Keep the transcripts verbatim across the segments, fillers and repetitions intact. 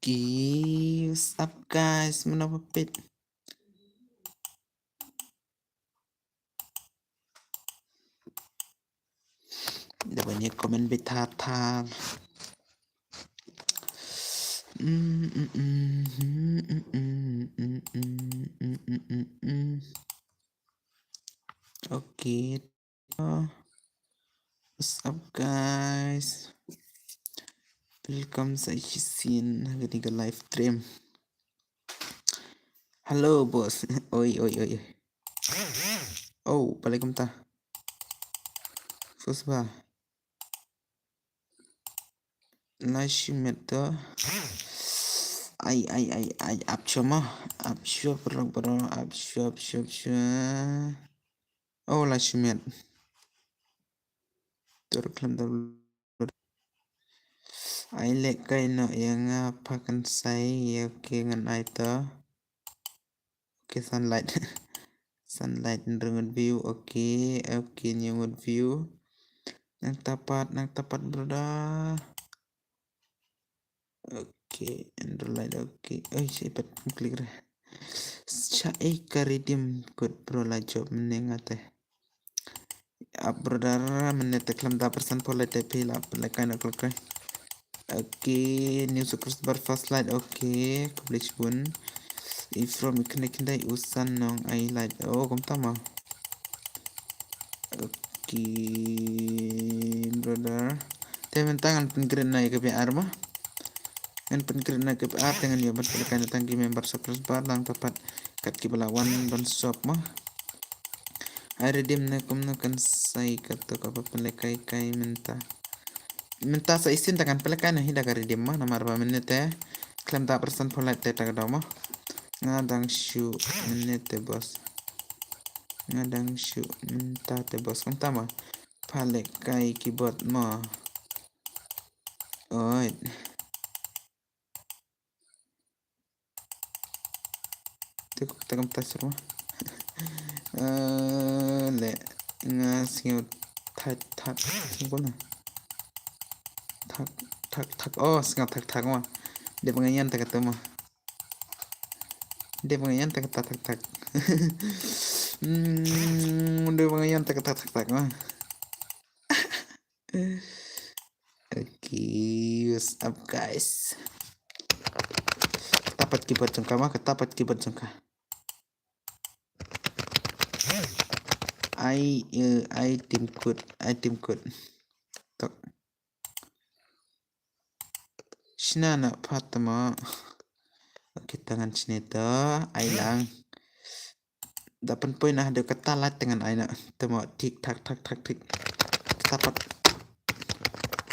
Eee, what's up, guys? Mano ba peit? Da ban ïa comment beit thar thar. Mm, mm, mm, mm, mm, mm, mm, mm, mm, mm, mm. Okay. What's up, guys? Welcome sa shisien ha kane ka live stream. Hello, boss. Oi, oi, oi. Oh, balei kumta? First ba. Lashmet to. Ai, ai, ai, ai, ap choma. Ap shop, bro, bro, ap shop, shop, shop. Oh, lashmet. Tur khlem da. Ai leh kai noh ïa nga pha kan sai ïa, okay, ngan ai to. Okay, sunlight. Sunlight nrung ngut view, okay, okay, new ngut view. Nang tapat, nang tapat, brother. Okay, Android, okay. Oi, sipat click re. Cha ei ka redeem code bro la job mynne nga te. Up, brother, mynne te khlem da percent pho leh te phi la pynlehkai na khlem kai. Okay, new subscriber first light, okay, khublei shibun. I from i khyndai khyndai u san nong ai light. Oh, kumta ma. Okay, brother. Te mynta ngan pyn-create na ïa ka B R ma. Ngan pyn-create na ka B R te ngan ïoh ban pynlehkai na tang ki member subscriber lang tapat kat ki ba la wan ban shop ma. Ai redeem ne kumno kan sai kato kaba pynlehkai kai mynta. Mynta sa shisien te ngan pynlehkai na hi da ka redeem ma namar ba mynne te khlem da percent pho leh te ta ka daw ma. Nga dang shu mynne te boss. Nga dang shu mynta te boss kumta ma. Pha lehkai keyboard ma. Oi. Te kata kumta shuh ma. Eh, leh nga sngew thak thak sngewbha na. Thak thak thak, oh, sngew thak thak ma. Dep nga ïan ta kata ma. Dep nga ïan ta kata thak thak. Hmm, dep nga ïan ta kata thak thak ma. Okay, what's up, guys? Tapat keyboard jong ka ma, ka tapat keyboard jong ka. Ai, eh, ai team code, ai team code. Tok. Shna na pha tama. Okay, te ngan shna to, ai lang. Da pynpoi na haduh kata la te ngan ai na. Tama tik tak tak tak tik. Tapat.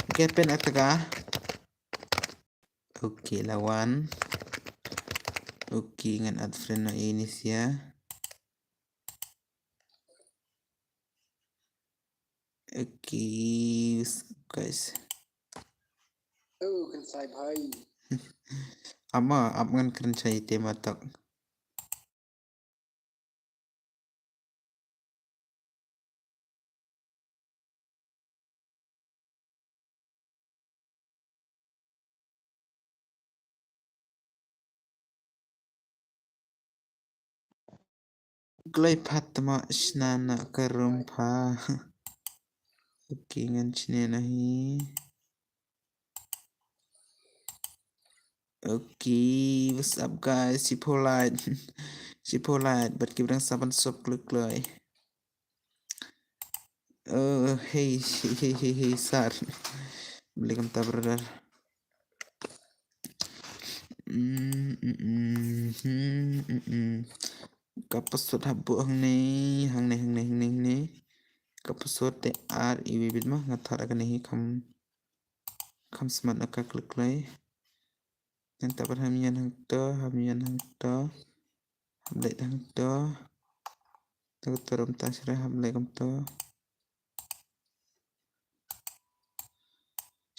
Okay, pyn attack. Okay, la wan. Okay, ngan add friend na ini sia. Okay, guys. Oh, kan sai bhai. Ama, ap ngan kren sai te matok. Glai phat ma shna na ka room pha. Okay, ngan shna na hi. Okay, what's up, guys? Shipholite. Shipholite, but ki brang saban sop kluk kloi. Oh, hey, hey, hey, hey, hey, sir. Beli kam ta, brother. Mm, mm, mm, mm, mm, mm. Ka password hap buh hangne, hangne, hangne, hangne, hangne. Ka password te ar iwi bit ma, nga thad kane hi kham, kham smat na ka klik lai. Nang tapat ham yan hangto, ham yan hangto. Hap leh hangto. To ka rum ta shra hap leh kumto.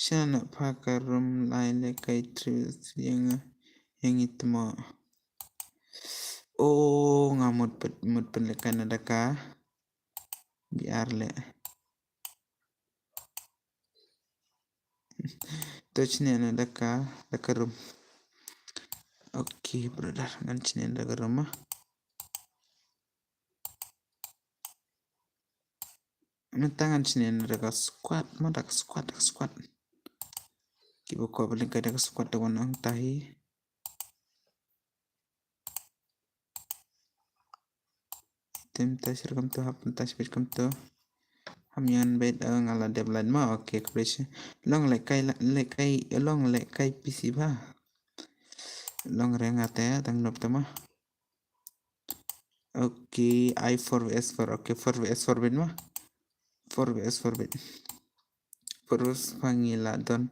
Shna na pha ka rum lai leh kai tris yang, yang itmo. Oh, nga mut pet, mut pynlehkai na da ka B R leh. To shna na da ka, da ka rum. Okay brother, ngan shim da ka room ma. Mynta ngan shim da ka squad ma, da ka squad, da ka squad. Kiba kwah ban lyngkai da ka squad da wan hangta hi. Tem ta shir kam tu, hap ta shir kam tu. Ham yan bait, eh, nga la dep lait ma. Okay, khublei shibun. Long lehkai, lehkai, long lehkai P C ba. Long reng ate, tang nop ta ma. Okay, I four V S four. Okay, four V S four bit ma. Four V S four bit. Four V S four ngi la don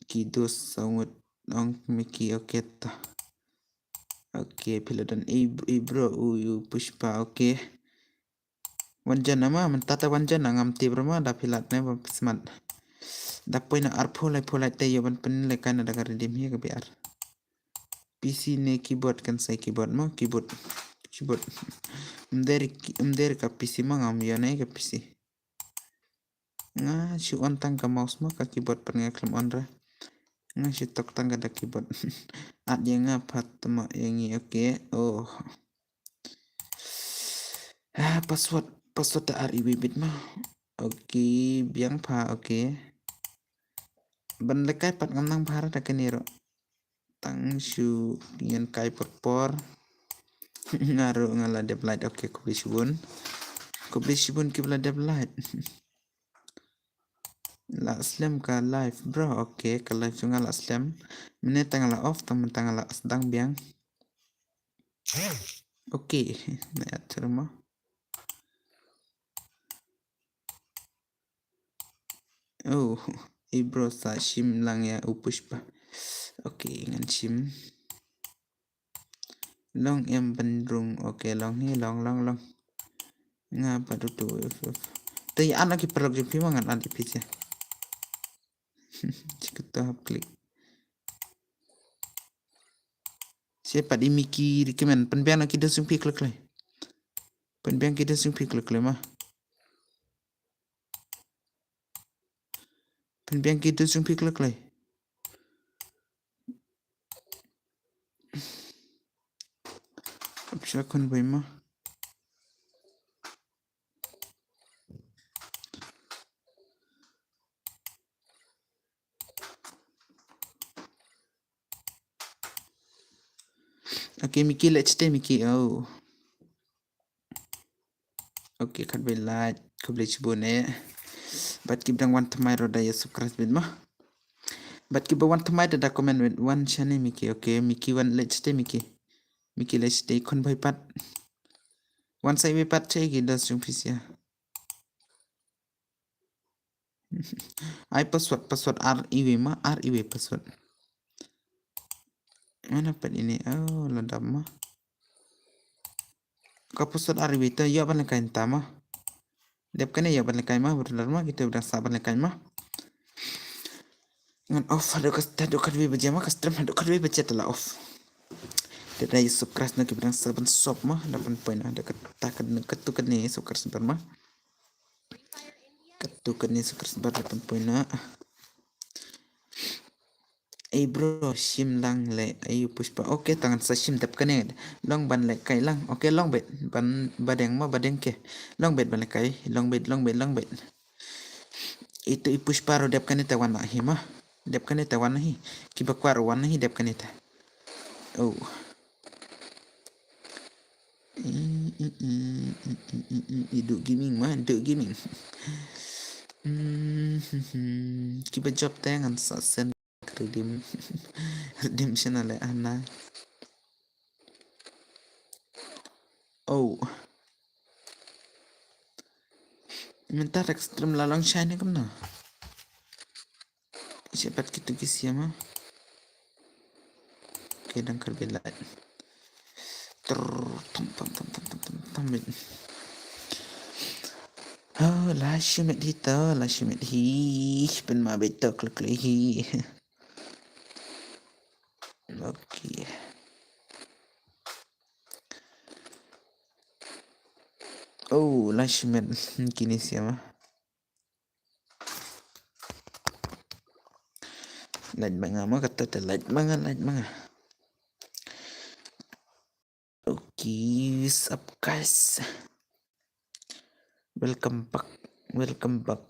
ki dos sa ngut ong Mickey, okay ta. Okay, phi la don i, i bro, u, u Pushpa, okay. Wan jan ma, mynta ta wan jan ngam tip ra ma, da phi la ne ba smat. Da poi na arphew laiphew lait te ïoh ban pynlehkai na da ka redeem hi ka biar. P C ne keyboard, kan sa keyboard mo, keyboard. Keyboard. Ym der, ym der ka P C ma, ngam ïoh ne ka P C. Nga shu on tang ka mouse ma, ka keyboard pat nga khlem on ra. Nga shu tok tang ka da keyboard. At ïa nga pat ma ïa ngi, okay. Oh. Ah, password, password ta ar iwei bit ma. Okay, biang pha, okay. Ban lehkai pat ngam nang bha ra da kane ruh. Tang shu ngan kai por por. Nga ruh nga la dep lait, okay, khublei shibun. Khublei shibun kiba la dep lait. La slem ka live bro, okay, ka live jong nga la slem. Mynne tang la off, tang mynta nga la sdang biang. Okay, na ya terma. Oh, i bro sa shim lang ïa u Pushpa. Okay, ngan shim. Long em ban rung, okay, long hi, long, long, long. Nga pat utu, uf, uf. Te an ki paralok jong phi ma ngan an ïa phi sha. Chik to hap klik. Sha pat i Mickey recommend, pynbiang ki dos jong phi klik klik. Pynbiang ki dos jong phi klik klik ma. Pynbiang ki dos jong phi klik klik. Option kon bai ma. Okay, Mickey, let's stay, Mickey. Oh. Okay, khat bai like, khublei shibun eh. Bad ki ba dang wan thymmai ruh da ïa subscribe bit ma. Bad ki ba wan thymmai da, da comment bit, wan shane Mickey. Okay, Mickey wan, let's stay Mickey. Mickey let's stay, khun bai pat. Wan sa iwei pat, check ki dos jong phi sha. Ai password, password ar iwei ma, ar iwei password. Mana pat ine, oh, la dap ma. Ka password ar iwei te ïoh ban lehkai mynta ma. Dep kane ïoh ban lehkai ma, brother ma, kita ba dang sah ban lehkai ma. Ngan off haduh ka, haduh khatwei baje ma, ka stream haduh khatwei baje te la off. Te da ïa subscribe na ki ba dang sah ban sop ma, da pynpoi na, da kata ka, katu kane subscribe ma. Katu kane subscribe da pynpoi na. Ei bro, shim lang leh, ei Pushpa. Okay, tang ngan sa shim dep kane. Long ban lehkai lang. Okay, long beit. Ban badeng ma, badeng ke. Long beit ban lehkai. Long beit, long beit, long beit. Itu i Pushpa ruh dep kane te wan na hi ma. Dep kane te wan na hi. Ki ba kwah ruh wan na hi dep kane te. Oh. I, i, i, i, i, i, i, i, Duh Gaming ma, Duh Gaming. Hmm, hmm, hmm. Ki ba jop te ngan sa send redeem. Redeem channel eh ana. Oh. Mynta rek stream la long shai ne kumno? Sha pat kitu ki sia ma. Okay, dang kar belai. Trrr, tam, tam, tam. Oh, la shimet hi to, la shimet hi. Pynma beit to klik klik hi. Okay. Oh, la shimet kine sia ma. Lait ma nga ma kata te, lait ma nga, lait ma nga. What's up, guys? Welcome back. Welcome back.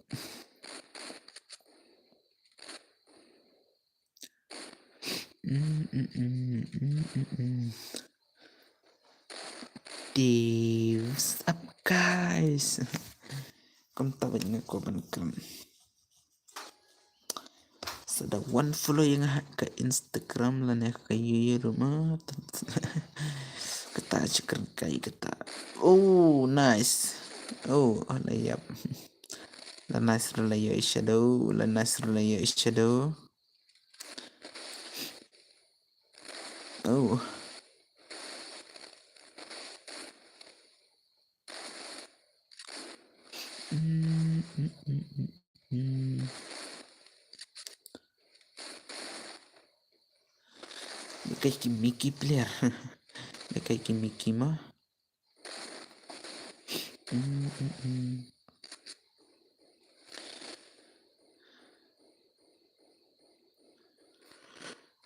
Mm, mm, mm, mm, mm, mm. What's up, guys? Kumta bad nga ko ban kam. Sa da wan follow ïa nga ha ka Instagram lane ka YouTube ruh ma. Kata shukran kai kata. Oh, nice. Oh, la ïap. La nice ruh la ïoh i shadow, la nice ruh la ïoh i shadow. Oh. Mm, mm, mm, mm, mm. Ba kai ki Mickey player. Ba kai ki Mickey ma. Mm, mm, mm.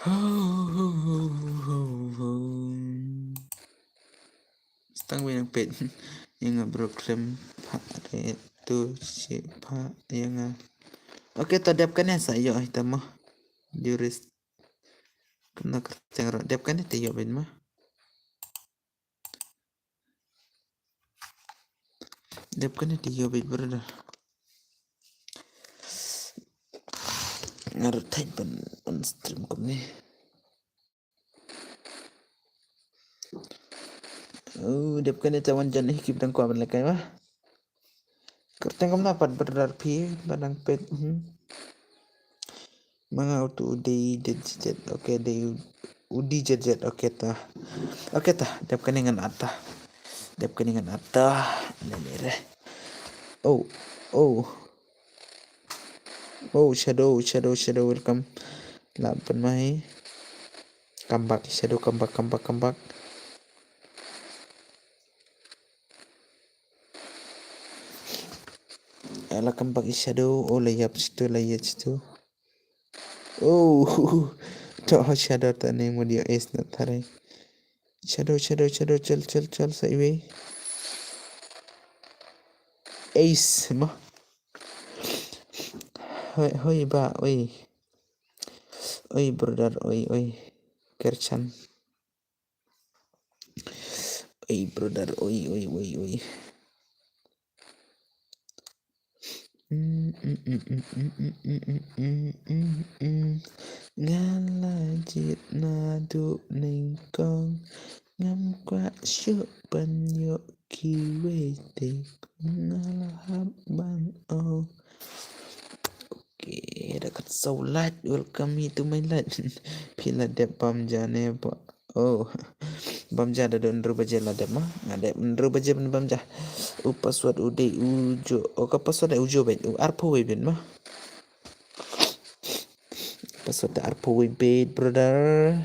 Ho, ho, ho, ho, ho, ho. Stang wei nang pet. Ïa nga bro khlem pha re tu shi pha ïa nga. Okay, to dep kane sa ïoh ita mo. Jurist. Kena kerteng ro. Dep kane te ïoh ben mo. Dep kane te ïoh ben brother. Nga ruh thait ban on stream kumne. Oh, dep kane te wan jan hi kip dang kwah ban lehkai ba. Kyrteng kumno pat brother phi ba dang pet. Hmm. Ma nga utu u dei jet jet. Okay, dei u, u dei jet jet. Okay ta. Okay ta. Dep kane ngan ata. Dep kane ngan ata. Ne ne re. Oh, oh. Oh, shadow, shadow, shadow, welcome. La pen mai. Come back, shadow, come back, come back, come back. Ela come back i shadow, oh la ïap situ, la ïap situ. Oh, to shadow ta ne mo dia ace na tare. Shadow, shadow, shadow, chal, chal, chal, sa iwei. Ace mo. Hoi, hoi ba, oi. Oi brother, oi, oi. Kerchan. Oi brother, oi, oi, oi, oi. Mm, mm, mm. Nga la jied naduh nyngkong. Ngam kwah shuh ban ïoh kiwei te. Nga la hap ban oh. Okay, da kat saw light. Welcome me to my light. Phi la dep bam ja ne ba. Oh. Bam ja da don hynriew baje la dep ma. Nga dep hynriew baje ban bam ja. U password u dei u jo. Oh, ka password u jo bet. U arphew wei bet ma. Password da arphew wei bet, brother.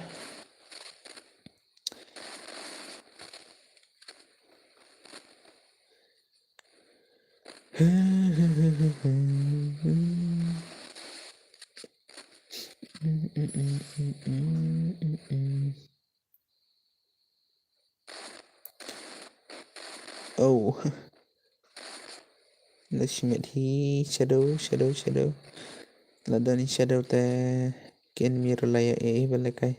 Oh. La shimet hi shadow, shadow, shadow. La don hi shadow te ken mir la ïa e ba lehkai.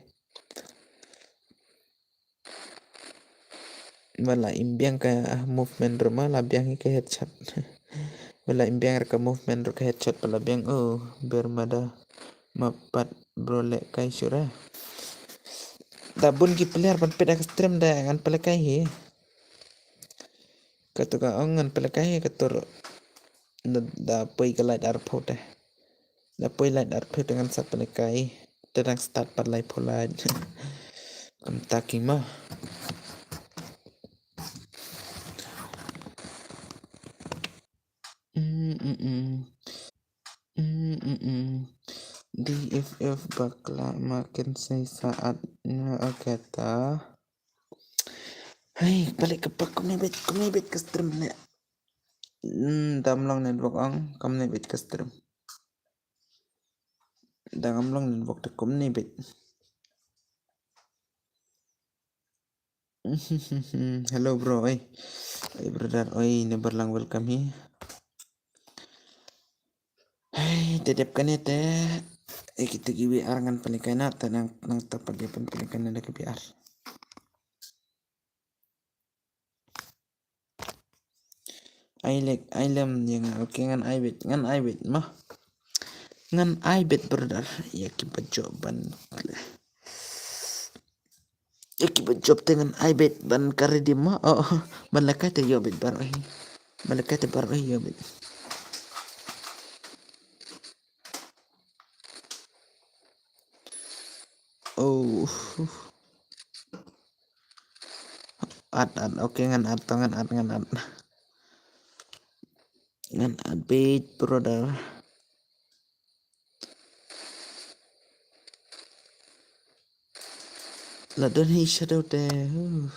Ba la im biang ka movement ruh ma la biang hi ka headshot. Ba la im biang ruh ka movement ruh ka headshot ba la biang. Oh, ber mada. Ma pat bro lehkai shuh re. Da bun ki player ban peit ha ka stream da ngan pynlehkai hi. Kato ka ong ngan pynlehkai hi kato ruh. Da, da poi ka light arphew te. Da poi light arphew te ngan sa pynlehkai. Te dang start pat laiphew light. Kumta ki ma. Mm, mm, mm. Mm, mm, mm. D F F bakla ma ken sei saat na oketa. Hai, balik ka pak kumne bet, kumne bet ka stream ne. Hmm, dam long network ong, kumne bet ka stream. Dang am long network te kumne bet. Hello bro, oi. Oi brother, oi, never lang welcome hi. Hey, te dep kane te. Eh, kita ki V R ngan pynlehkai na, te nang, nang tapa ki pynlehkai na da ki V R. Ai lek, ai lem ïa nga, okay, ngan ai beit, ngan ai beit ma. Ngan ai beit brother, ïa ki ba jop ban. Ïa ki ba jop te ngan ai beit ban ka ready ma. Oh, oh, ban lehkai te ïoh beit baroh hi. Ban lehkai te baroh hi ïoh beit. Oh. Add, add. Okay, ngan add to, ngan add, ngan add. Ngan add beit brother. La don hi shadow te. Huh.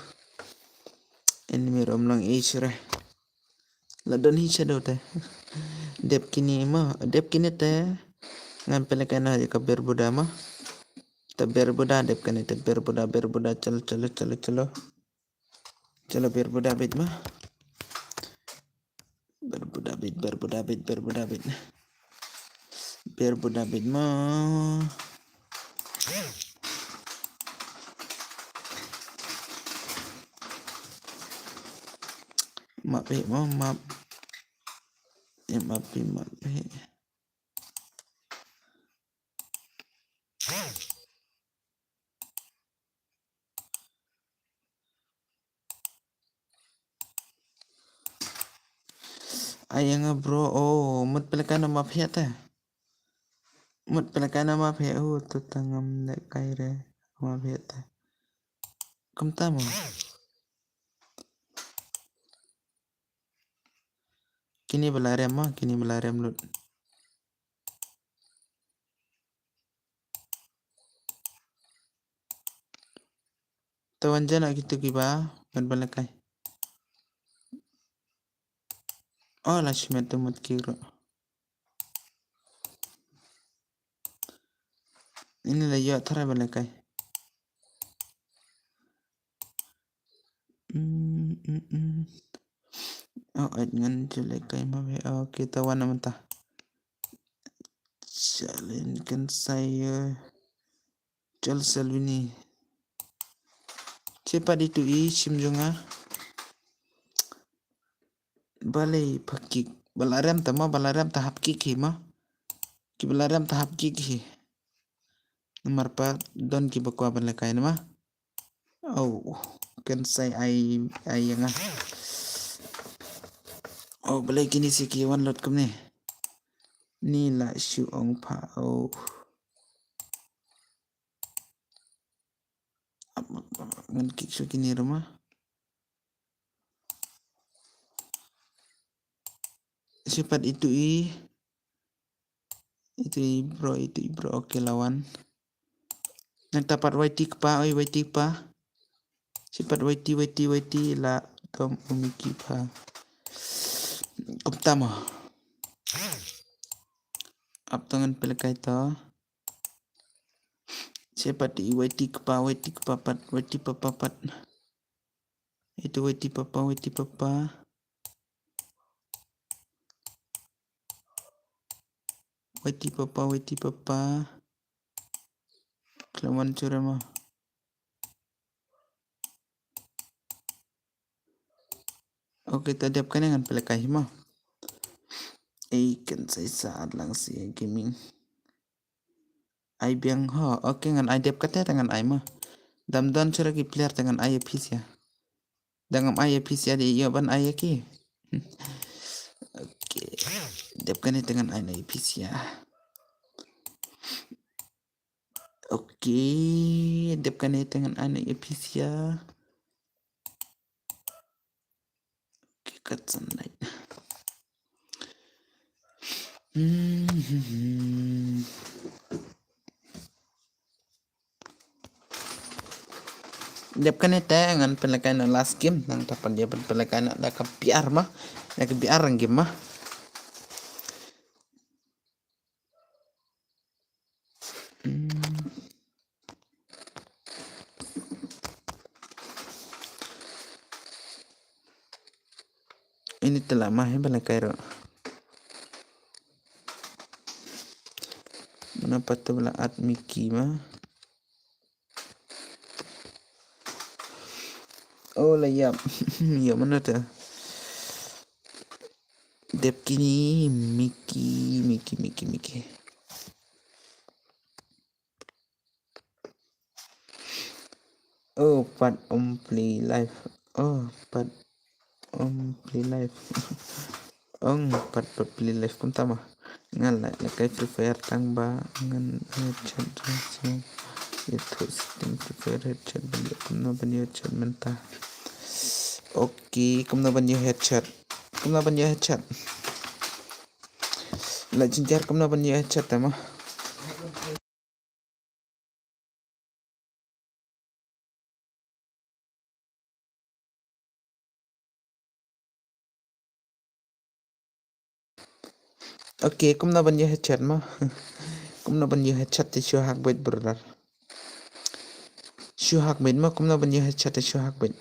Enemy rom lang i sure. La don hi shadow te. Dep kine ma, dep kine te. Ngan pynlehkai na ka Bermuda ma. Te Bermuda dep kane te Bermuda, Bermuda, chalo, chalo, chalo, chalo. Chalo Bermuda beit ma. Bermuda beit, Bermuda beit, Bermuda beit. Bermuda beit ma. Map beit ma, map. Eh, map beit, map beit. Ai ïa nga bro, oh, mut pynlehkai na map hi te. Mut pynlehkai na map hi, oh, tu tang ngam lehkai re, map hi te. Kumta mo. Kine ba la rem ma, kine ba la rem lut. Te wan jana kitu kiba ban pynlehkai. Oh, la shimet tu mut ki ruh. Ini la ïoh tharai ban lehkai. Mm, mm, mm. Oh, ai ngan ju lehkai ma be. Oh, kita wan na mynta. Challenge kan saya. Chal Salvini. Chepat itu i shim jong nga. Balei pha kick. Ba la rem ta ma, ba la rem ta hap kick hi ma. Ki ba la rem ta hap kick hi. Namar pat don ki ba kwah ban lehkai na ma. Oh, kan sai ai, ai ïa nga. Oh, balei kine shi ki wan lut kumne. Ni la shu ong pha, oh. Ngan kick shuh kine ruh ma. Shipat itu i. Itu i bro, itu i bro. Okay, la wan. Nangta pat Y T kpa, oi Y T kpa. Shipat Y T, Y T, Y T la tom umi ki pha. Kumta mo. Ap tangan pele kaito. Shipat i Y T kpa, Y T kpa pat, Y T papa pat. Itu Y T papa, Y T papa. Y T papa, Y T papa. Kleman chura mo. Okay, ta dep kane ngan pele kai mo. Ei, kan sai sa at lang si gaming. Ai biang ho. Okay, ngan ai dep kate ta ngan ai mo. Dam don chura ki player ta ngan ai phi sia. Dang am ai phi sia de ïoh ban ai ki. Okay. Dep kane ta ngan ai phi sia. Okay, dep kane ta ngan ai phi sia. Okay, kat san lai. Hmm. Dep kane te ngan pele kai na last game, nangta pat dep pele kai na da ka biar ma, da ka biar rang game ma. Hmm. Ini te la ma hi ba la kai ro. Mano pat te ba la add Mickey ma. Oh la ïap. Ïap mano te. Dep kini Mickey, Mickey, Mickey, Mickey. Oh, pat um play live. Oh, pat um play live. Ong, pat pat play live kumta ma. Ngan la la kai Free Fire tang ba ngan headshot. Itu setting Free Fire headshot ban ïoh kumno ban ïoh headshot mynta. Okay, kumno ban ïoh headshot. Kumno ban ïoh headshot. La jynjar kumno ban ïoh headshot te ma. Okay, kumno ban ïoh headshot ma. Kumno ban ïoh headshot te shu hak beit brother. Shu hak beit ma kumno ban ïoh headshot te shu hak beit.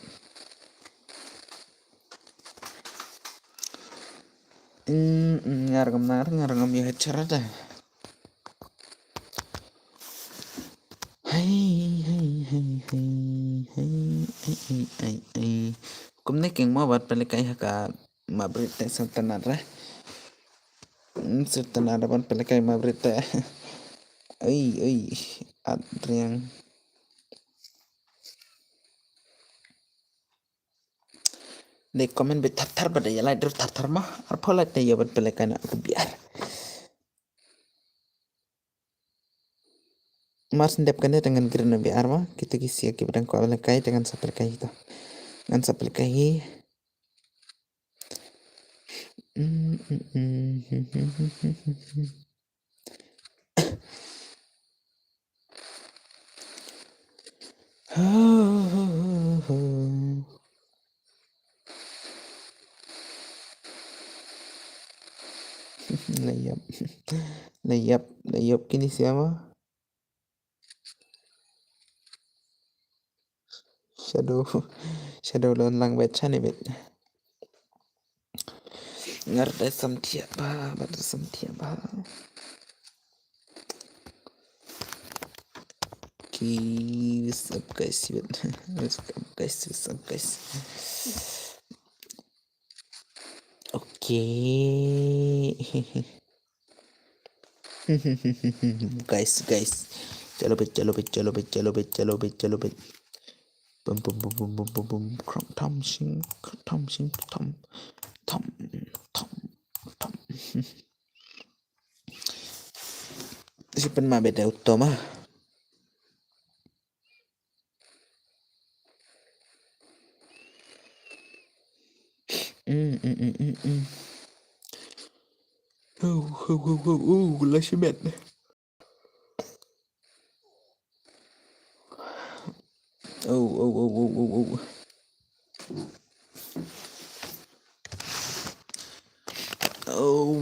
Mm, mm, ngar ngam nar, ngar ngam ïoh headshot te. Hai, hai, hai, hai, hai, ai, ai, ai, ai. Kumne keng mo ban pynlehkai ha ka ma brit te syltanat re. Hmm, syltanat ban pynlehkai ma brit te. Ai, ai, at riang. Dei comment beit thar thar ba dei ïa like dei thar thar ma. Arphew like te ïa ban pynlehkai na ka biar. Mar shen dep kane te ngan grin na biar ma. Kita ki sia ki ba dang kwah lehkai te ngan sa pynlehkai hi to. Ngan sa pynlehkai hi. Mm, mm, mm, mm, mm, mm. La ïap. La ïap, la ïap kini sia ma. Shadow, shadow lon lang bet shane bet. Ngar dai samthiah ba, ba dai samthiah ba. Okay, what's up guys? What's up guys? What's up guys? Okay. Guys, guys. Chalo bet, chalo bet, chalo bet, chalo bet, chalo bet, chalo bet. Bum, bum, bum, bum, bum, bum, bum. Kram, tam, shing, tam, shing, tam, tam, tam, tam. Sipen ma beda utama. Mm, mm, mm, mm, mm. Oh, oh, oh, oh, oh, la shimet. Oh, oh, oh, oh, oh, oh. Oh.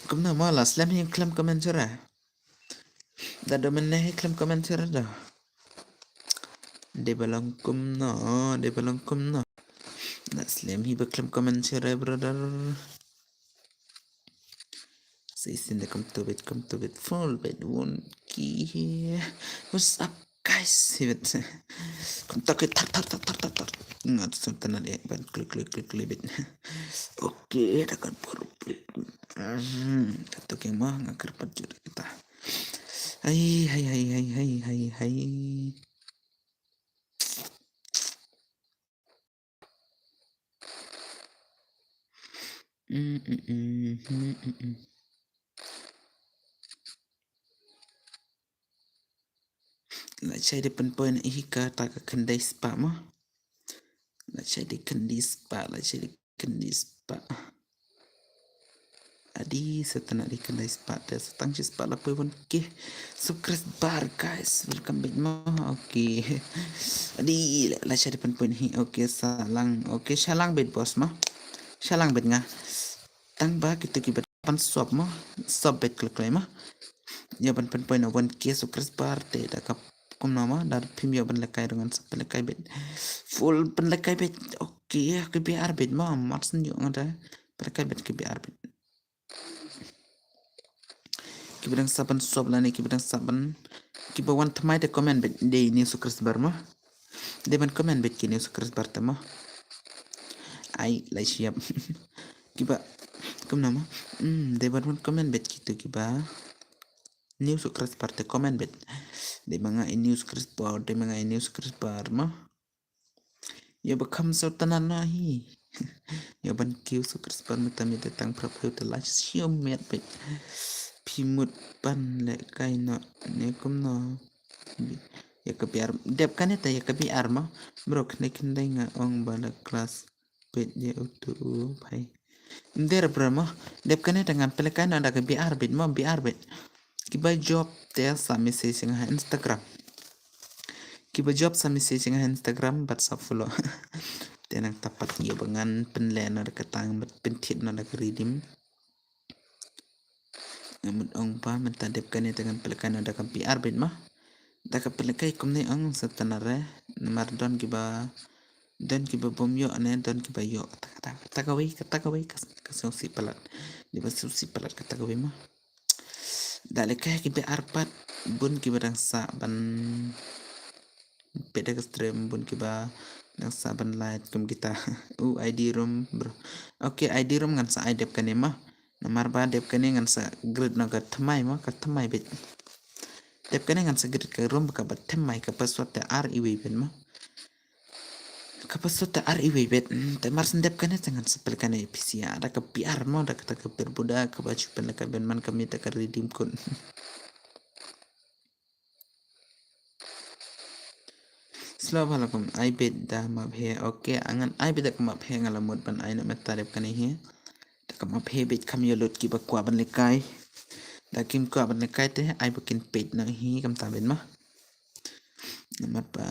Kumno ma la slem hi khlem comment shuh re. Da do mynne hi khlem comment shuh re da. Dei ba long kumno, dei ba long kumno. La slem hi ba khlem comment shuh re brother. Shisien da kumto beit, kumto beit, full beit, won ki. What's up, guys? Hi beit. Kumto ki thar, thar, thar. Nga tu syltanat ïa ban klik, klik, klik, klik beit. Okay, da kan por klik. Hmm, da tu ki ma nga kyrpad jur kita. Hai, hai, hai, hai, hai, hai, hai. Mm, mm, mm, mm, mm, mm. La shai de pynpoi na hi kata ka khyndai spah ma. La shai de khyndai spah, la shai de khyndai spah. Adi, sa tang adi khyndai spah te, sa tang shi spah la poi wan K subscriber bar, guys. Welcome back mo. Okay. Adi, la, la shai de pynpoi hi. Okay, sa lang. Okay, sha lang beit boss mo. Sha lang beit nga. Tang ba kito ki beit pan sop mo. Sop beit klek klek mo. Ïa ban pynpoi na wan K subscriber bar te da ka Kumno mo, da phim ïoh ban lehkai ruh ngan sa pynlehkai beit. Full pynlehkai beit. Okay, ki biar beit mo, mar shen ïoh nga da pynlehkai beit ki biar beit. Kiba dang sah ban sop lane kiba dang sah ban, kiba wan thymmai te comment beit, dei new subscriber mo. Dei ban comment beit ki new subscriber te mo. Ai, lai siap. Kiba, kumno mo. Hmm, dei ban wan comment beit kito kiba new subscriber te comment beit. Dei ma nga i new subscriber, dei ma nga i new subscriber mo. Ïa ba kham sawtana na hi. Ïa ban kiew subscriber mynta mynta tang phraphew te lai siew miet beit. Phi mut ban lehkai noh ne kumno. Ïa ka biar dep kane ta ïa ka biar mo. Bro kane kane nga ong ba la class beit ïa utu u phai. Nder bro mo. Dep kane ta ngan pynlehkai noh da ka biar beit mo, biar beit. Kiba jop te sa message nga ha Instagram. Kiba jop sa message nga ha Instagram bad sa follow. Te nangta pat ïa ba ngan pynleh noh da ka tang bad pynthied noh da ka redeem. Nga mut ong ba mynta dep kane te ngan pynlehkai noh da ka biar beit mo. Da ka pynlehkai kumne ong sawtana re. Namar don kiba, don kiba bym ïoh ne don kiba ïoh. Kata, kata, kata kawei, kata kawei ka, ka sngewsih palat. Dei ba sngewsih palat kata kawei mo. Da lehkai ki biar pat bun kiba dang sah ban peit da ka stream, bun kiba dang sah ban like kum kita. U ID room bro. Okay, ID room ngan sa ai dep kane mo. Namar ba dep kane ngan sa grid noh ka thymmai mo, ka thymmai beit. Dep kane ngan sa grid ka room ba kaba thymmai, ka password te ar iwei beit mo. Ka password te ar iwei beit. Hmm, te mar shen dep kane te ngan sa pynlehkai noh ïa phi sha da ka biar mo, da kata ka biar buda kaba ju pynlehkai beit man ka miet da ka redeem code. Slow bha la kum ai beit da map he. Okay, ngan ai beit da ka map he, nga la mut ban ai noh mynta dep kane hi. Da ka map he beit kham ïa lut kiba kwah ban lehkai. Da kim kwah ban lehkai te ai ba kin peit noh hi kumta beit mo. Namar ba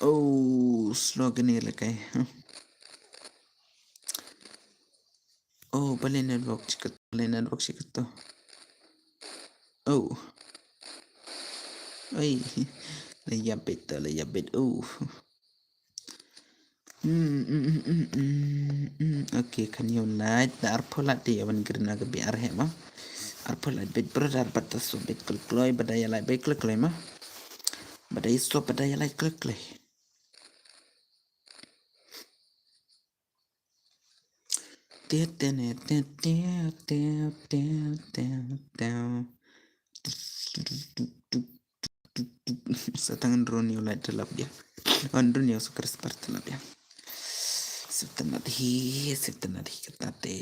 Oh, slow kane lehkai. Oh, balei network shi kato, balei network shi kato. Oh. Ai. La ïap beit to, la ïap beit. Oh. Hmm, hmm, hmm, hmm, hmm, hmm. Okay, kane ïa u light da arphew light te ïa ban grid noh ka biar he mo. Arphew light beit bro, da arphew light te shu beit kloi kloi, ba da ïa light beit kloi kloi mo. Ba da ïa shu, ba da ïa light kloi kloi. Te, te, ne, te, te, te, te, te, te. Sa tang ndrun ïa u light te lap ïa. Oh, ndrun ïa u subscriber te lap ïa. Sip tang hi, sip tang hi kata te.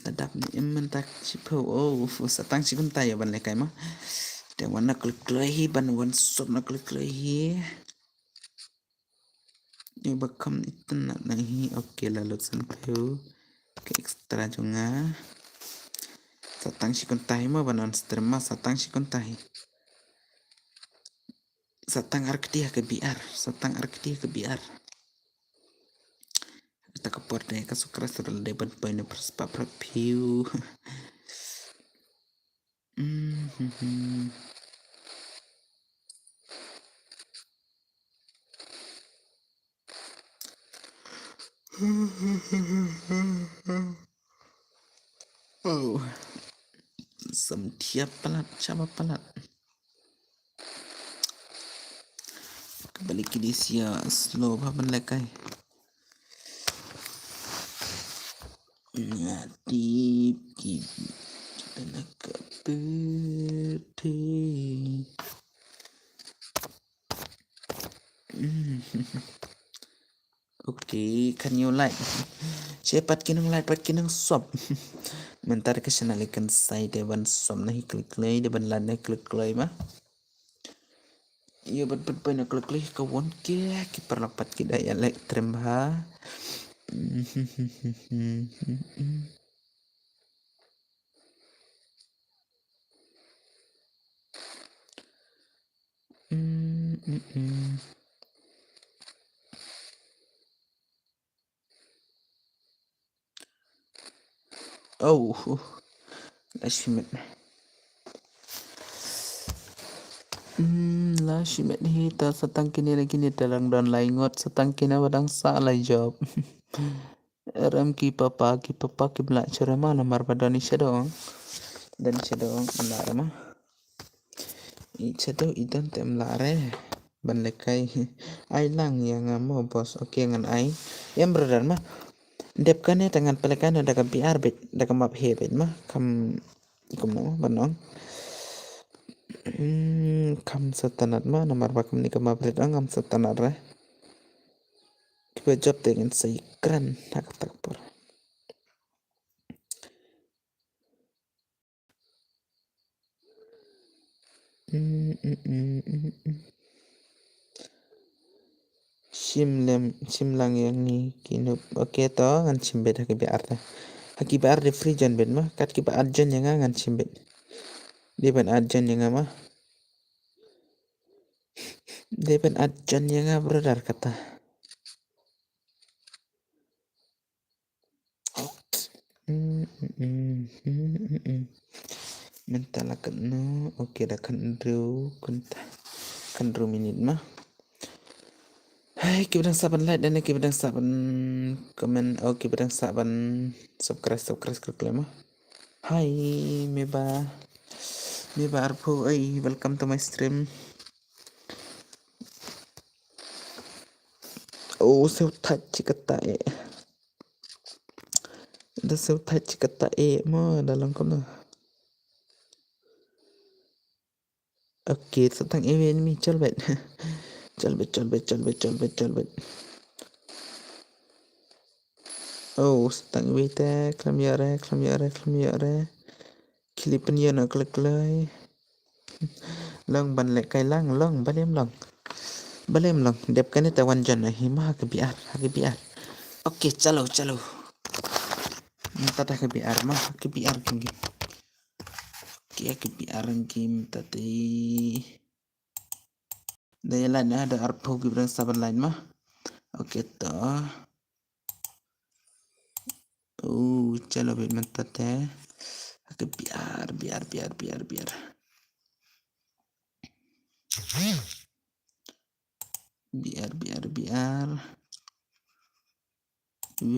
La dap ne em mynta shiphew. Oh, sa tang shi kynta ïa ban lehkai mo. Te wan na kloi kloi hi, ban wan sop na kloi kloi hi. Ïa ba kham itynnad na hi. Okay, la lut sanphew. Ka extra jong nga. Sa tang shi kynta hi mo ban wan stream mo, sa tang shi kynta hi. Sa tang ar kti ha ka biar, sa tang ar kti ha ka biar. Kata ka por te ka subscriber dei ban poi na pyrspah pyrphew. Oh. Samthiah palat, shaba palat. Ka balik ki dei sia slow bha ban lehkai. Nga tip ki, kita na ka pyrthei. Okay, kane u light. Che pat ki nang light pat ki nang sop. Mynta ka channel kan sai dei ban sop na hi kloi kloi, dei ban light na hi kloi kloi mo. Ïa ban pynpoi na kloi kloi ka wan ke ki paralok pat ki da ïa leh trem bha. Mm, mm, mm. Oh, uh, la shimet. Hmm, la shimet hi ta sa tang kine la kine ta dang don lai ngot sa tang kine ba dang sa la job. Rem ki papa, ki papa kim lah shuh re ma namar ba don i shadow. Don i shadow, lah re ma. I shadow i don te em lah re. Ban lehkai. Ai lang ïa nga mo boss. Okay ngan ai. Em brother ma. Dep kane te ngan pynlehkai noh da ka B R beit, da ka map hi beit ma. Kam kumno ban ong. Hmm, kam sngewtynnat ma namar ba kumne ka map rit ong kam sngewtynnat re. Kiba job te ngin sa ïakren ha kata ka por. Mm, mm, mm, mm, mm. Shim lem, shim lang ïa ngi ki noob. Okay to ngan shim beit ha ki B R te. Ha ki B R de free join beit ma. Kat kiba add join ïa nga ngan shim beit. Dei ban add join ïa nga ma. Dei ban add join ïa nga brother kata. Mm, mm, mm, mm, mm, mm. Mynta la katno? Okay, da khathynriew kynta. Khathynriew minit ma. Hai, kiba dang sah ban like, dan kiba dang sah ban comment, oh, kiba dang sah ban subscribe, subscribe klik klik ma. Hai, Meba. Meba Arphew, oi, welcome to my stream. Oh, sngewthait shi katta eh. Da sngewthait shi katta eh mo da long kumno. Okay, sa tang iwei enemy, chal beit. Chal beit, chal beit, chal beit, chal beit, chal beit. Oh, sa tang iwei te, khlem ïoh re, khlem ïoh re, khlem ïoh re. Khie leit pynïoh noh khlem khlem. Long ban lehkai lang, long, balei em long. Balei em long, dep kane te wan join hi ma ha ka B R, ha ka B R. Okay, chalo, chalo. Mynta ha ka B R ma, ha ka B R king game. Okay, ha ka B R king game mynta te. Da ïa like na, da arphew kiba dang sah ban like ma. Okay to. Oh, chalo beit mynta te. Ha ka B R, B R, B R, B R, B R. B R, B R, B R. V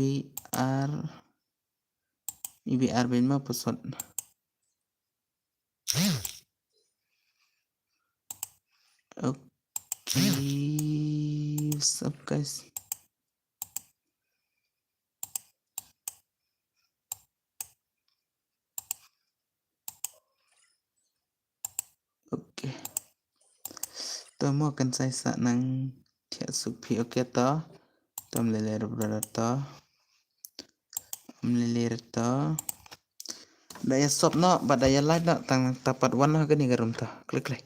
R. V R beit ma password. Okay, what's up guys? Okay. To mo kan sai sa nang thiah suk phi, okay to. To ym lei lei ruh brother to. Ym lei lei ruh to. Da ïa sub noh, bad da ïa like noh, tang nangta pat wan noh ha kane ka room to. Klik klik.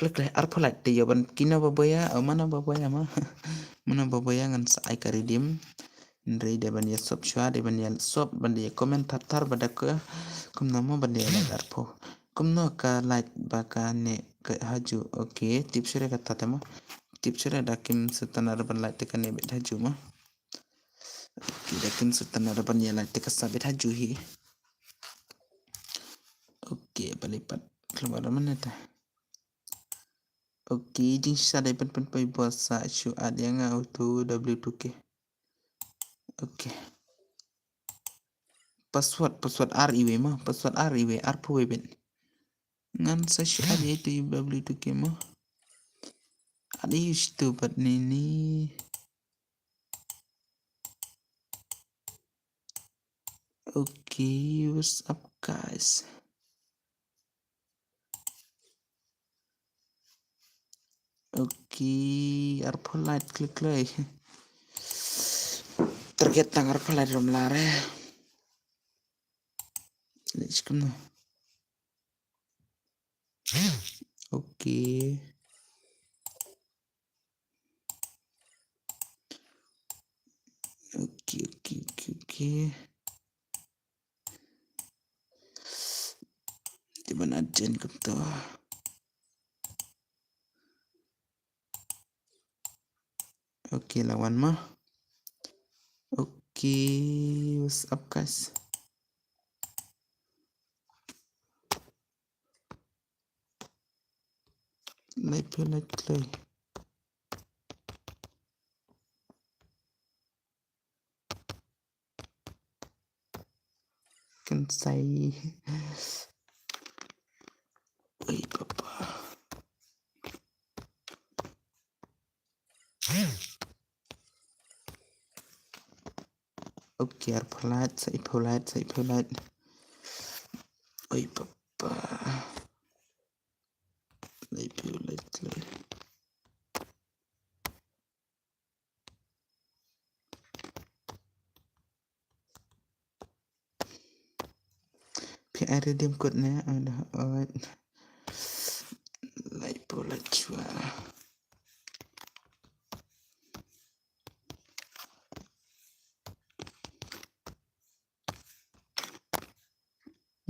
Klik klik, arphew like te ïa ban kino ba boi ïa, oh, mano ba boi ïa ma. Mano ba boi ïa ngan sa ai ka redeem. Hynrei dei ban ïa sub shuwa, dei ban ïa sub, ban da ïa comment thar thar ba da ka, kumno mo ban da ïa like arphew. Kumno ka like ba kane ka ha ju, okay, tip shuwa re kata te mo. Tip shuwa re da kim sngewtynnat re ban like te kane beit ha ju mo. Okay, da kim sngewtynnat re ban ïa like te ka sa beit ha ju hi. Okay, balei pat khlem wan mane te. Okay, jingshisha dei pyn pyn poi bos sa shu add ïa nga uto W two K. Okay. Password, password ar iwei ma, password ar iwei, arphew wei beit. Ngan sa shu add ïa ito W two K ma. Add ïa ito bad nini. Okay, what's up guys? Okay, arphew like klik klik. Target tang arphew like rum lare. Let's go now. Okay. Okay, okay, okay, okay. Te ban add join kumto. Okay, la wan ma. Okay, what's up guys? Lai phew lai kloi. Kynsai. Oi papa. Okay, arphew lait, saiphew lait, saiphew lait. Oi papa. Laiphew lait, lait. Phi ai redeem code ne? Aduh, oi. Laiphew lait shuwa.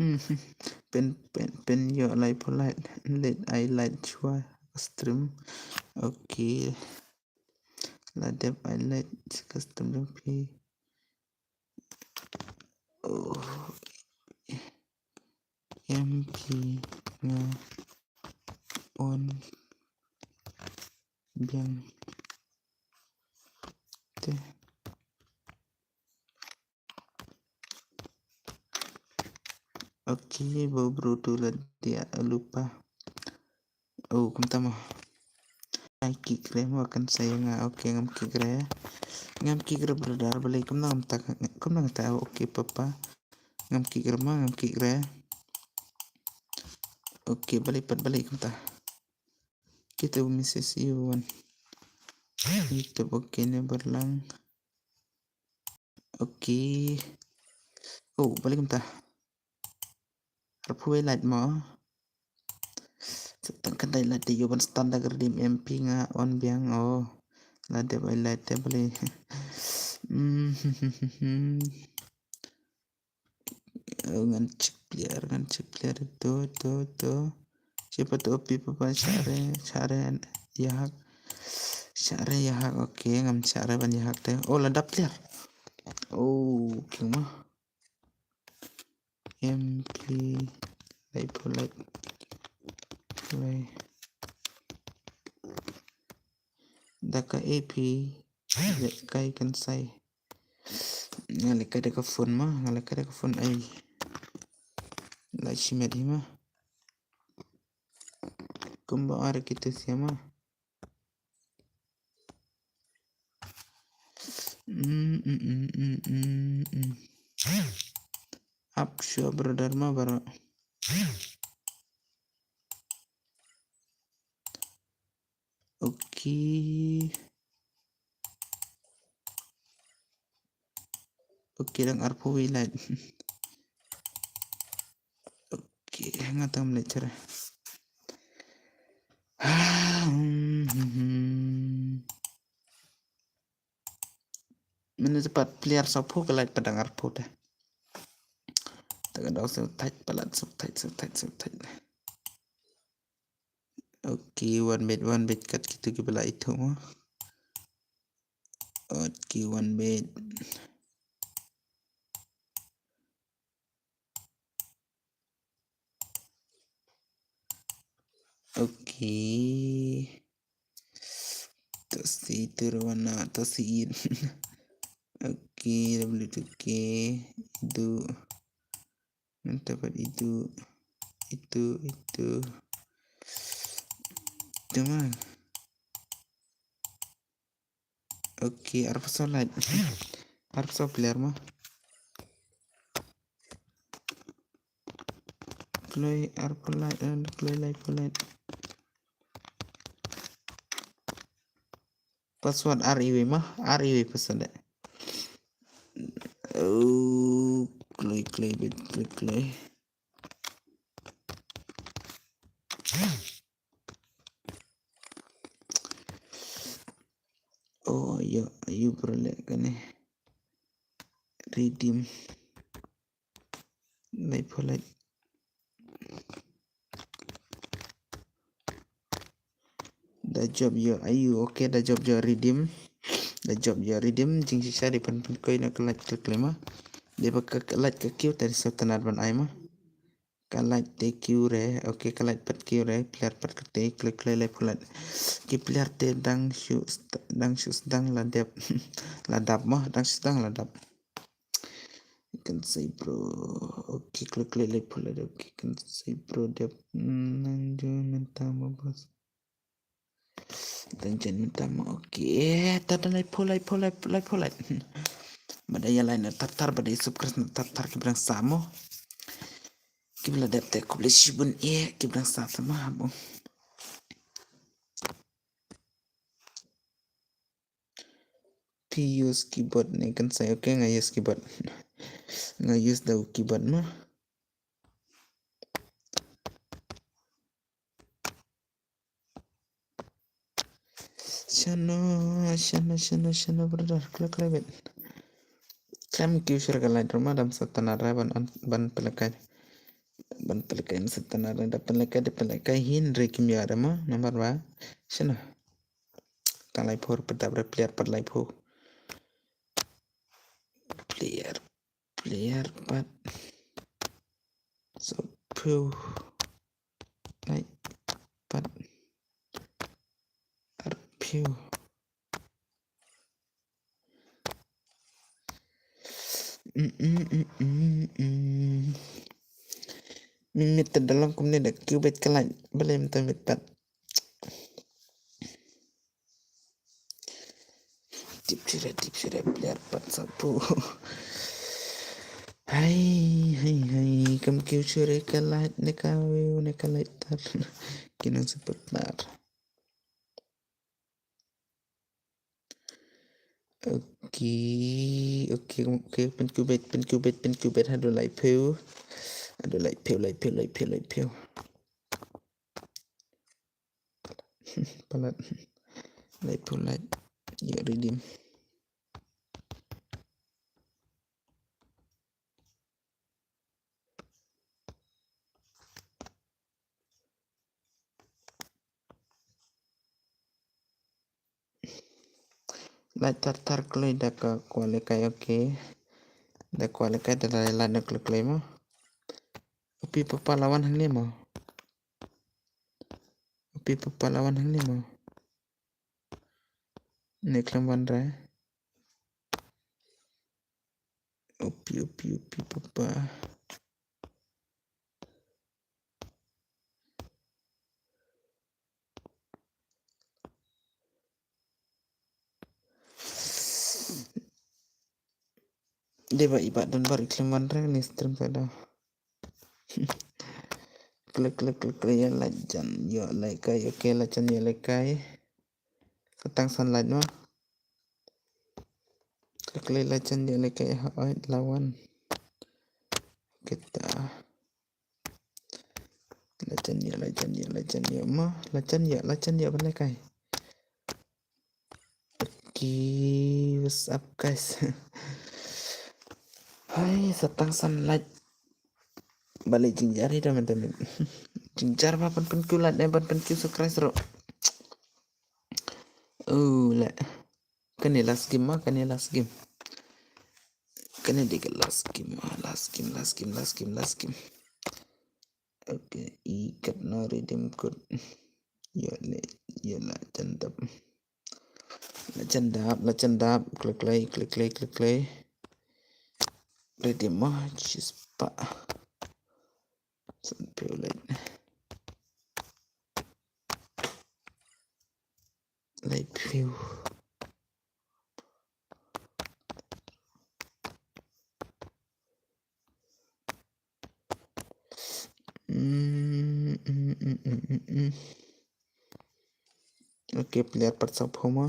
Hmm, pyn, pyn, pyn ïoh laiphew lait, leit ai lait shuwa ka stream. Okay. La dep ai lait ka stream jong phi. Oh. M P nga on biang te. Okay, ba bro tu la dia lupa. Oh, kumta mo. Ai kick re mo kan saya nga. Okay, ngam kick re. Ngam kick re brother, balei kumno ngam ta, kumno ngam ta. Okay papa. Ngam kick re mo, ngam kick re. Okay, balei pat, balei kumta. Kita misses you one. Itu okay ne berlang. Okay. Oh, balei kumta. Arphew wei lait mo. Tang khyndai lait te ïoh ban stun da ka redeem M P nga on biang. Oh. La dep ai lait te balei. Hmm. Oh, ngan check player, ngan check player to, to, to. Check pa to pi pa pa share, share ïahak. Share ïahak, okay, ngam share ban ïahak te. Oh, la dap player. Oh, okay mo. M P, laiphew lait. Lai. Da ka A P, lehkai kan sai. Nga lehkai da ka phone mo, nga lehkai da ka phone ai. La shimet hi mo. Kumba ar kita sia mo. Mm, mm, mm, mm, mm, mm. Up sure brother mo baroh. Okay. Okay, dang arphew wei lait. Okay, nga tang mlei cara. Mynta pat player sawphew ka lait pat dang arphew te. Ta ka dang sawthait palat, sawthait, sawthait, sawthait. Okay, one bit, one bit kat kitu ki ba la ithuh mo. Okay, one bit. Okay. Tosi turwana, tosi in. Okay, W two K. Itu. Mantap itu. Itu, itu. Itu mah. Okay, arphew saw lait. Arphew saw player mo. Kloi arphew lait, eh, kloi laiphew lait. Password ar iwei mo, ar iwei password. Oh, kloi, kloi, bit, kloi, kloi. Oh, ïa, ïa, bro, leh kane. Redeem. Laiphew lait. Da jop ïa, aiu, okay, da jop ïa redeem. Da jop ïa redeem, jingshisha dei ban pynkoi na ka lait ka kloi mo. Dei ba ka lait ka kiew te dei sa tang ban ai mo. Ka light te kiew re, okay, ka light pat kiew re, player pat kata, klik klik light pholat. Ki player te dang shu st-, dang shu sdang la dep, la dap mo, dang shu sdang la dap. Kan sei bro, okay, klik klik light pholat, okay, kan sei bro dep, mm, nang ju mynta mo bos. Attention mynta mo. Okay, ta ta lai pho, lai pho, lai, lai pho, lai. Ba dei ïa lai na tar tar, ba dei subscribe na tar tar ki brang sa mo. Ki bla dep te khublei shibun eh, ki brang sa sa ma mo. Phi use keyboard ne kan sa, okay, nga use keyboard. Nga use da u keyboard mo. Shano, shano, shano, shano, brother, klik, klik, wait. Kam kiew shuh ka light rama dam sa tana ra ban, ban pynlehkai. Ban pynlehkai sa tana ra da pynlehkai, da pynlehkai hin re kim ïa rama, namar ba. Shano. Tang lai pho, pynta bra player pat lai pho. Player. Player pat. So, phew. Lai pat. Ar phew. Mm, mm, mm, mm, mm. Min mit ta da long kumne da kiew beit ka light. Balei mynta mit pat. Tip shuh re, tip shuh re, player pat sa phew. Hai, hai, hai, kam kiew shuh re ka light ne ka view ne ka light tar. Ki nang super tar. Okay, okay, okay, pynkiew beit, pynkiew beit, pynkiew beit, haduh lai phew. Haduh lai phew, lai phew, lai phew, lai phew. Palat. Lai phew, lai. Ïa redeem. Light tar tar kloi da ka kwah lehkai, okay. Da kwah lehkai da la light na kloi kloi mo. U pi papa la wan hangne mo. U pi papa la wan hangne mo. Ne khlem wan re. U pi, u pi, u pi papa. Dei ba i Bah Dunbar i khlem wan re ni stream sa da. Klik, klik, klik, klik, ïa la jan ïoh lehkai, okay, la jan ïoh lehkai. Ka tang san light mo. Klik, klik, la jan ïoh lehkai, ha, oi, la wan. Kita. La jan ïoh, la jan ïoh, la jan ïoh mo, la jan ïoh, la jan ïoh ban lehkai. Okay, what's up guys? Hai, sa tang san light. Balei jingjar hi da mynta mynta. Jingjar ba ban pynkiew light ne ban pynkiew subscribe ruh. Oh, le. Kane last game ma, kane last game. Kane dei ka last game ma, last game, last game, last game, last game. Okay, i katno redeem code. Ïa le, ïa la jan dap. La jan dap, la jan dap, klik, klik, klik, klik, klik, klik. Redeem ma, cheers pa. San phew light. Lai phew. Mm, mm, mm, mm, mm, mm. Okay, player pat sa phew ma.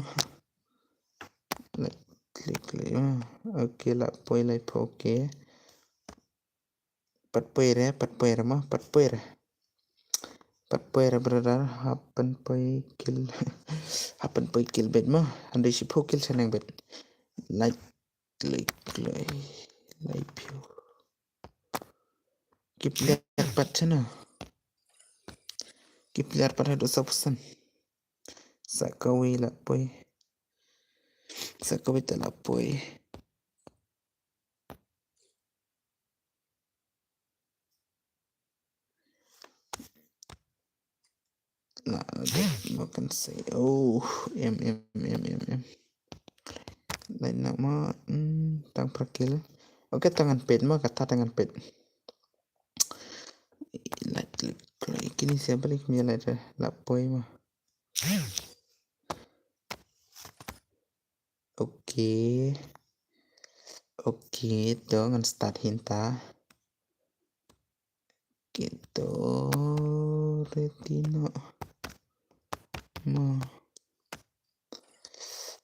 Lai klik, klik, ah. Okay, la poi lai phew, okay. Pat poi re, pat poi re ma, pat poi re. Pat poi re brother, hap pynpoi kill. Hap pynpoi kill beit ma, hynrei shiphew kill shaneng beit. Lai klik, klik, lai phew. Ki player pat shano. Ki player pat haduh sawphew san. Sa kawei la poi. Sa kawei te la poi. Na, dep ma kan sei. Oh, em, em, em, em, em. Lai na ma, hmm, tang phra kill. Okay, tang ngan peit ma, kata tang ngan peit. Lai, lai, lai, kini siapa lagi kami lai dah, la poi ma. Okay. Okay, to ngan start hi mynta. Kito ready noh. Ma.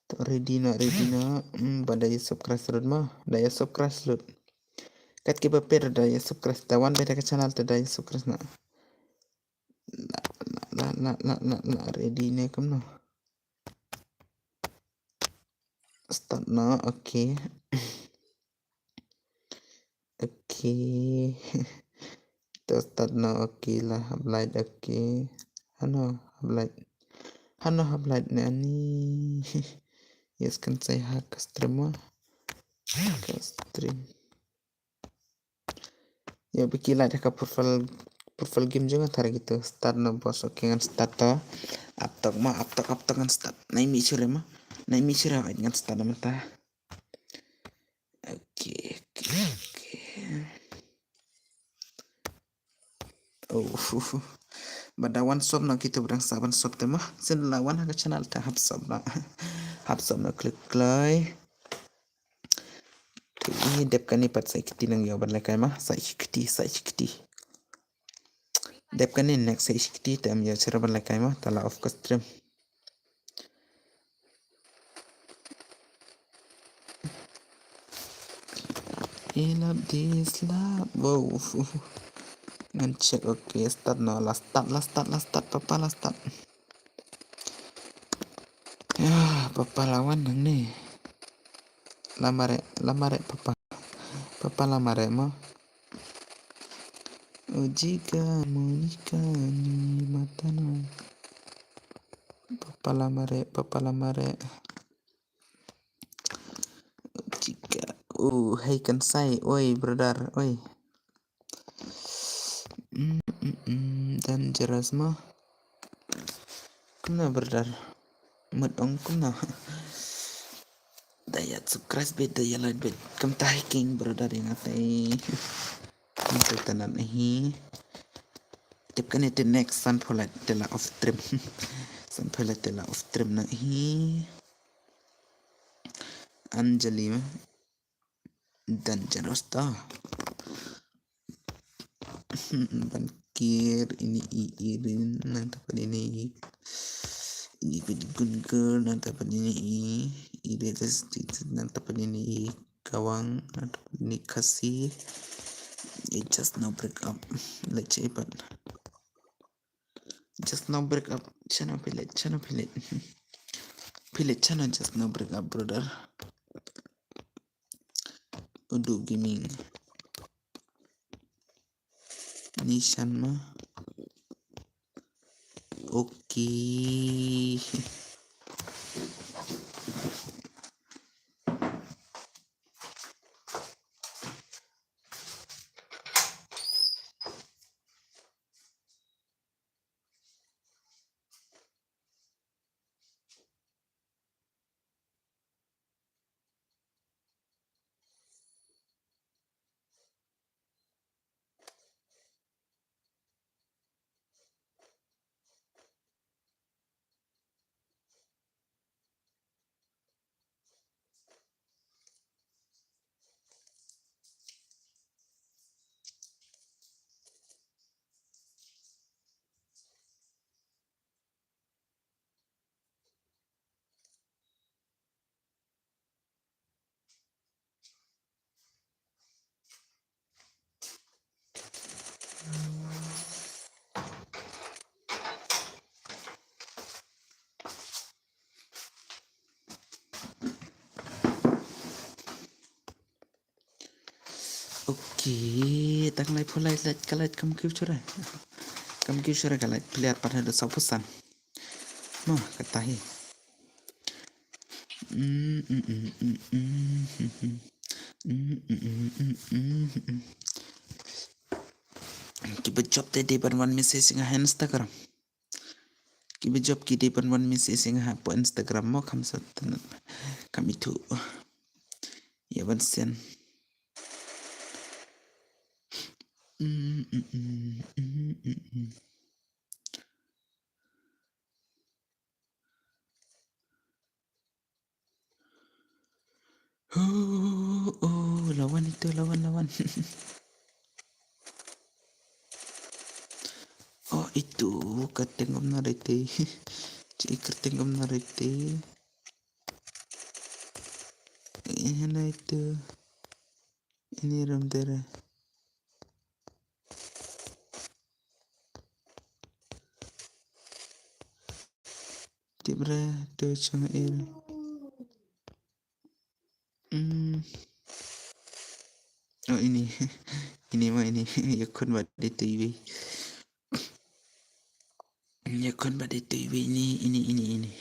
To ready noh, ready noh. Hmm, ba da ïa subscribe lut ma. Da ïa subscribe lut. Kat kiba peit da ïa subscribe. Da wan beit ha ka channel te da ïa subscribe noh. La, la, la, la, la, ready ne kumno. Start noh, okay. Okay. To start noh, okay, la hap light, okay. Hano hap light. Hano hap light ne ani. Yes, kan sei ha ka stream ma. Ka stream. Ïa, ba ki light ha ka profile, profile game jong nga, tara kito. Start noh boss, okay, ngan start to. Aptok ma, aptok, aptok ngan start. Nai mi sure ma. Nai mi sure ngan start na mynta. Okay, okay, okay. Oh, ba da wan sub noh kito ba dang sa ban sub te ma. Shen la wan ha ka channel te hap sub noh. Hap sub noh, klik kloi. Te i dep kane pat sa i kti nang ïoh ban lehkai ma, sa i kti, sa i kti. Dep kane next sa i kti te em ïoh shuh ban lehkai ma, te la off ka stream. I love this love. Wow. Ngan check, okay, start noh, la start, la start, la start, papa la start. Ya, papa la wan hangne. La mareh, la mareh papa. Papa la mareh mo. O jika mo nikah ni matana. Papa la mareh, papa la mareh. O jika, oh, hei kan sai, oi brother, oi. Mm, mm, mm, dangerous mo. Kumno brother? Mut ong kumno? Da ïa subscribe beit, da ïa like beit. Kumta hi king brother ïa nga te. Kumta tanat hi. Tip kane te next san pholat te la off stream. San pholat te la off stream na hi. Anjali ma. Dangerous ta. Ban kir ini i irin nang tapan ini i. Ini pun gungur nang tapan ini i. Ini tes nang tapan ini i kawang nang tapan ini kasi. It just no break up. Let's say but just no break up. Channel pilit, channel pilit. Pilit channel just no break up, brother. Udu Gaming. Nishan ma. Okay. Okay, tang lai phu lai lai ka lai kam kiu chura. Kam kiu chura ka lai player pat ha da sa phu san. Mo, kata hi. Kiba jop te dei ban wan message nga ha Instagram. Iba jop ki dei ban wan message ïa nga hapoh Instagram mo, kham sa tang, kham ithuh. Ïa ban send. Mm, mm, mm, mm, mm, mm. Oh, oh, la wan itu, la wan, la wan. Oh, itu kyrteng kumno rete. Ci kyrteng kumno rete. Ïa na itu. Ini room dere. Tip re, to chong ir. Hmm. Oh, ini. Ini mah ini. Ïa khun bad dei tu iwei. Ïa khun bad dei tu iwei ini, ini, ini, ini.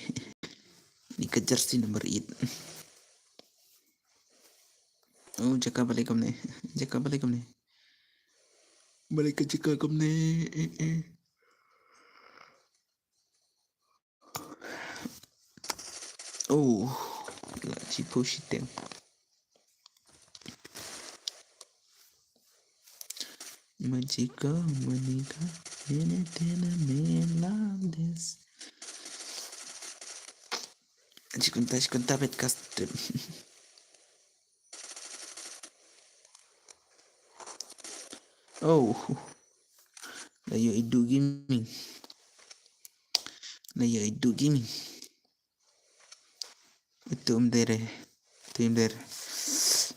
Ini ka jersey number eight. Oh, jaka balei kumne. Jaka balei kumne. Balei ka jaka kumne. Eh, eh. Oh, la chipo shiteng. Majiko, maniga, nene tena me landes. Chikunta, chikunta bet custom. Oh. La ïoh i Duh Gaming. La ïoh i Duh Gaming. Itu um dere. Itu um dere.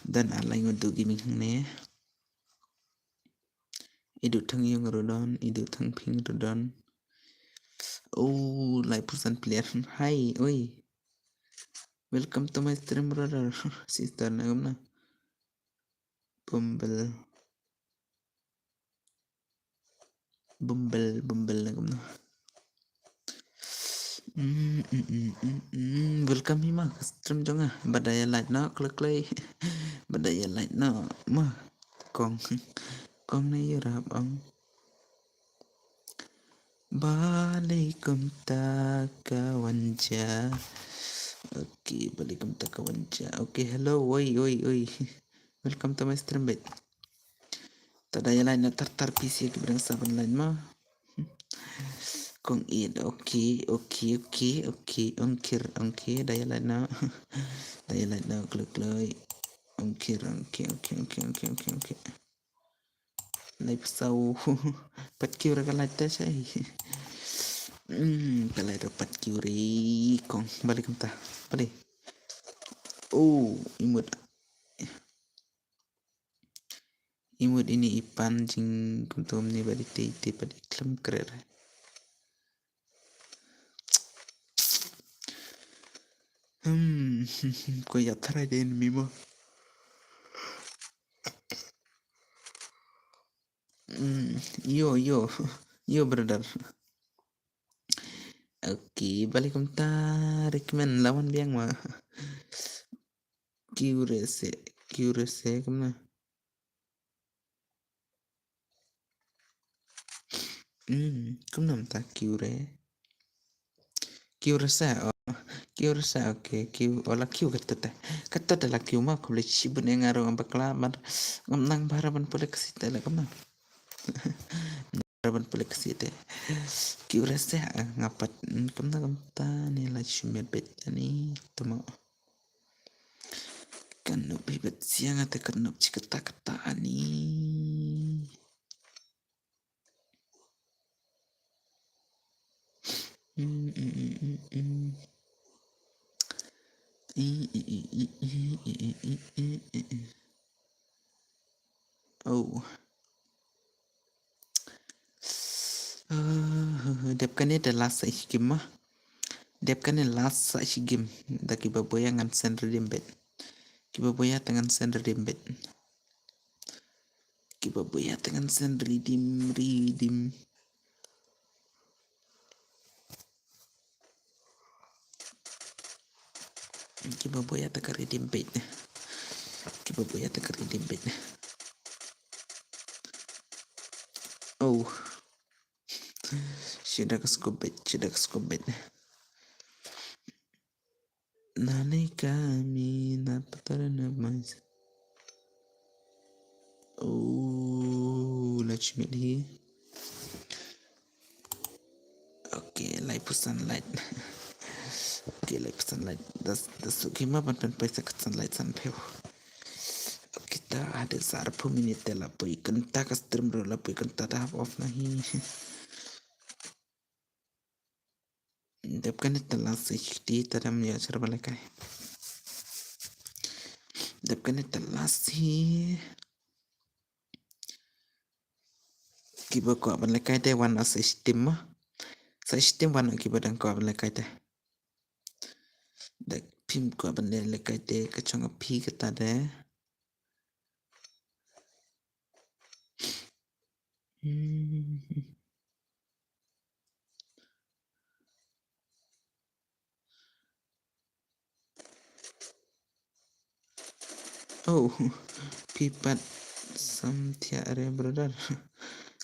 Dan alai ngut Duh Gaming ne. I Duh Thang Ïung ruh don, i Duh Thang Ping ruh don. Oh, lai percent player. Hi, oi. Welcome to my stream, brother. Sister na kumno. Bumble. Bumble, bumble na kumno. Mm, mm, mm, mm, mm. Welcome hi ma, ka stream jong nga. Bad da ïa like noh, kloi kloi. Bad da ïa like noh, ma. Kong. Kong ne ïa rap ang. Balei kumta ka wan ja. Okay, balei kumta ka wan ja. Okay, hello, oi, oi, oi. Welcome to my stream, bet. Ta da ïa like noh tar tar phi sha ki briew sa ban like ma. Kong it, okay, okay, okay, okay, ongkir, okay, da ïa like noh. Da ïa like noh, kloi kloi. Ongkir, okay, okay, okay, okay, okay, okay. Lai phew saw. Pat kiew re ka lai te shai. Hmm, ka lai re pat kiew re kong. Balei kumta. Balei. Oh, i mut. I mut ini i pan jingkyntum ni ba dei te te pat i khlem krer. Hmm, ko ïa tharai dei enemy mo. Hmm, yo, yo, yo, brother. Okay, balei kumta recommend la wan biang ma. Curious, curious kumno. Hmm, kumno mynta kiew re. Kiew re sa, oh, kiew re sa, okay, kiew, oh, la kiew katta te. Katta te la kiew ma, khublei shibun ïa nga ruh ngam bakla, mar ngam nang bha ban pule Khasi te la kumno. Bha ban pule Khasi te. Kiew re sa, eh, nga pat, hmm, kumno kumta ne la shu miet beit ani, tamo. Kan nop hi bet siang ate kan nop chi kata kata ani. Mm, mm, mm, mm, mm. I, i, i, i, i, i, i, i, i, i. Oh. Uh, dep kane da last sa shi game ma. Dep kane last sa shi game. Da kiba buh ïa ngan send redeem bet. Kiba buh ïa te ngan send redeem bet. Kiba buh ïa te ngan send redeem, redeem. Kiba buh ïa te ka redeem bet. Kiba buh ïa te ka redeem bet. Oh. Shi Chuda ka scoop bait, chuda ka scoop bait. Nane kami na patara na mais. Oh, let's meet here. Okay, light percent light. Okay, light percent light. Das das okay ma ban pen pai sa ka sunlight san phew. Okay, ta ada sa arphew minit te la poi kynta ka stream ruh la poi kynta ta half off na hi. Dep kane ta last H D ta dam ïa char ba lekai. Dep kane ta last hi. Kiba kwah ban lekai te wan sa shtim ma. Sa shtim wan kiba dang kwah ban lekai te. Da phim kwah ban lekai te ka chong a phi kata de. Hmm. Oh, phi pat samthiah re brother.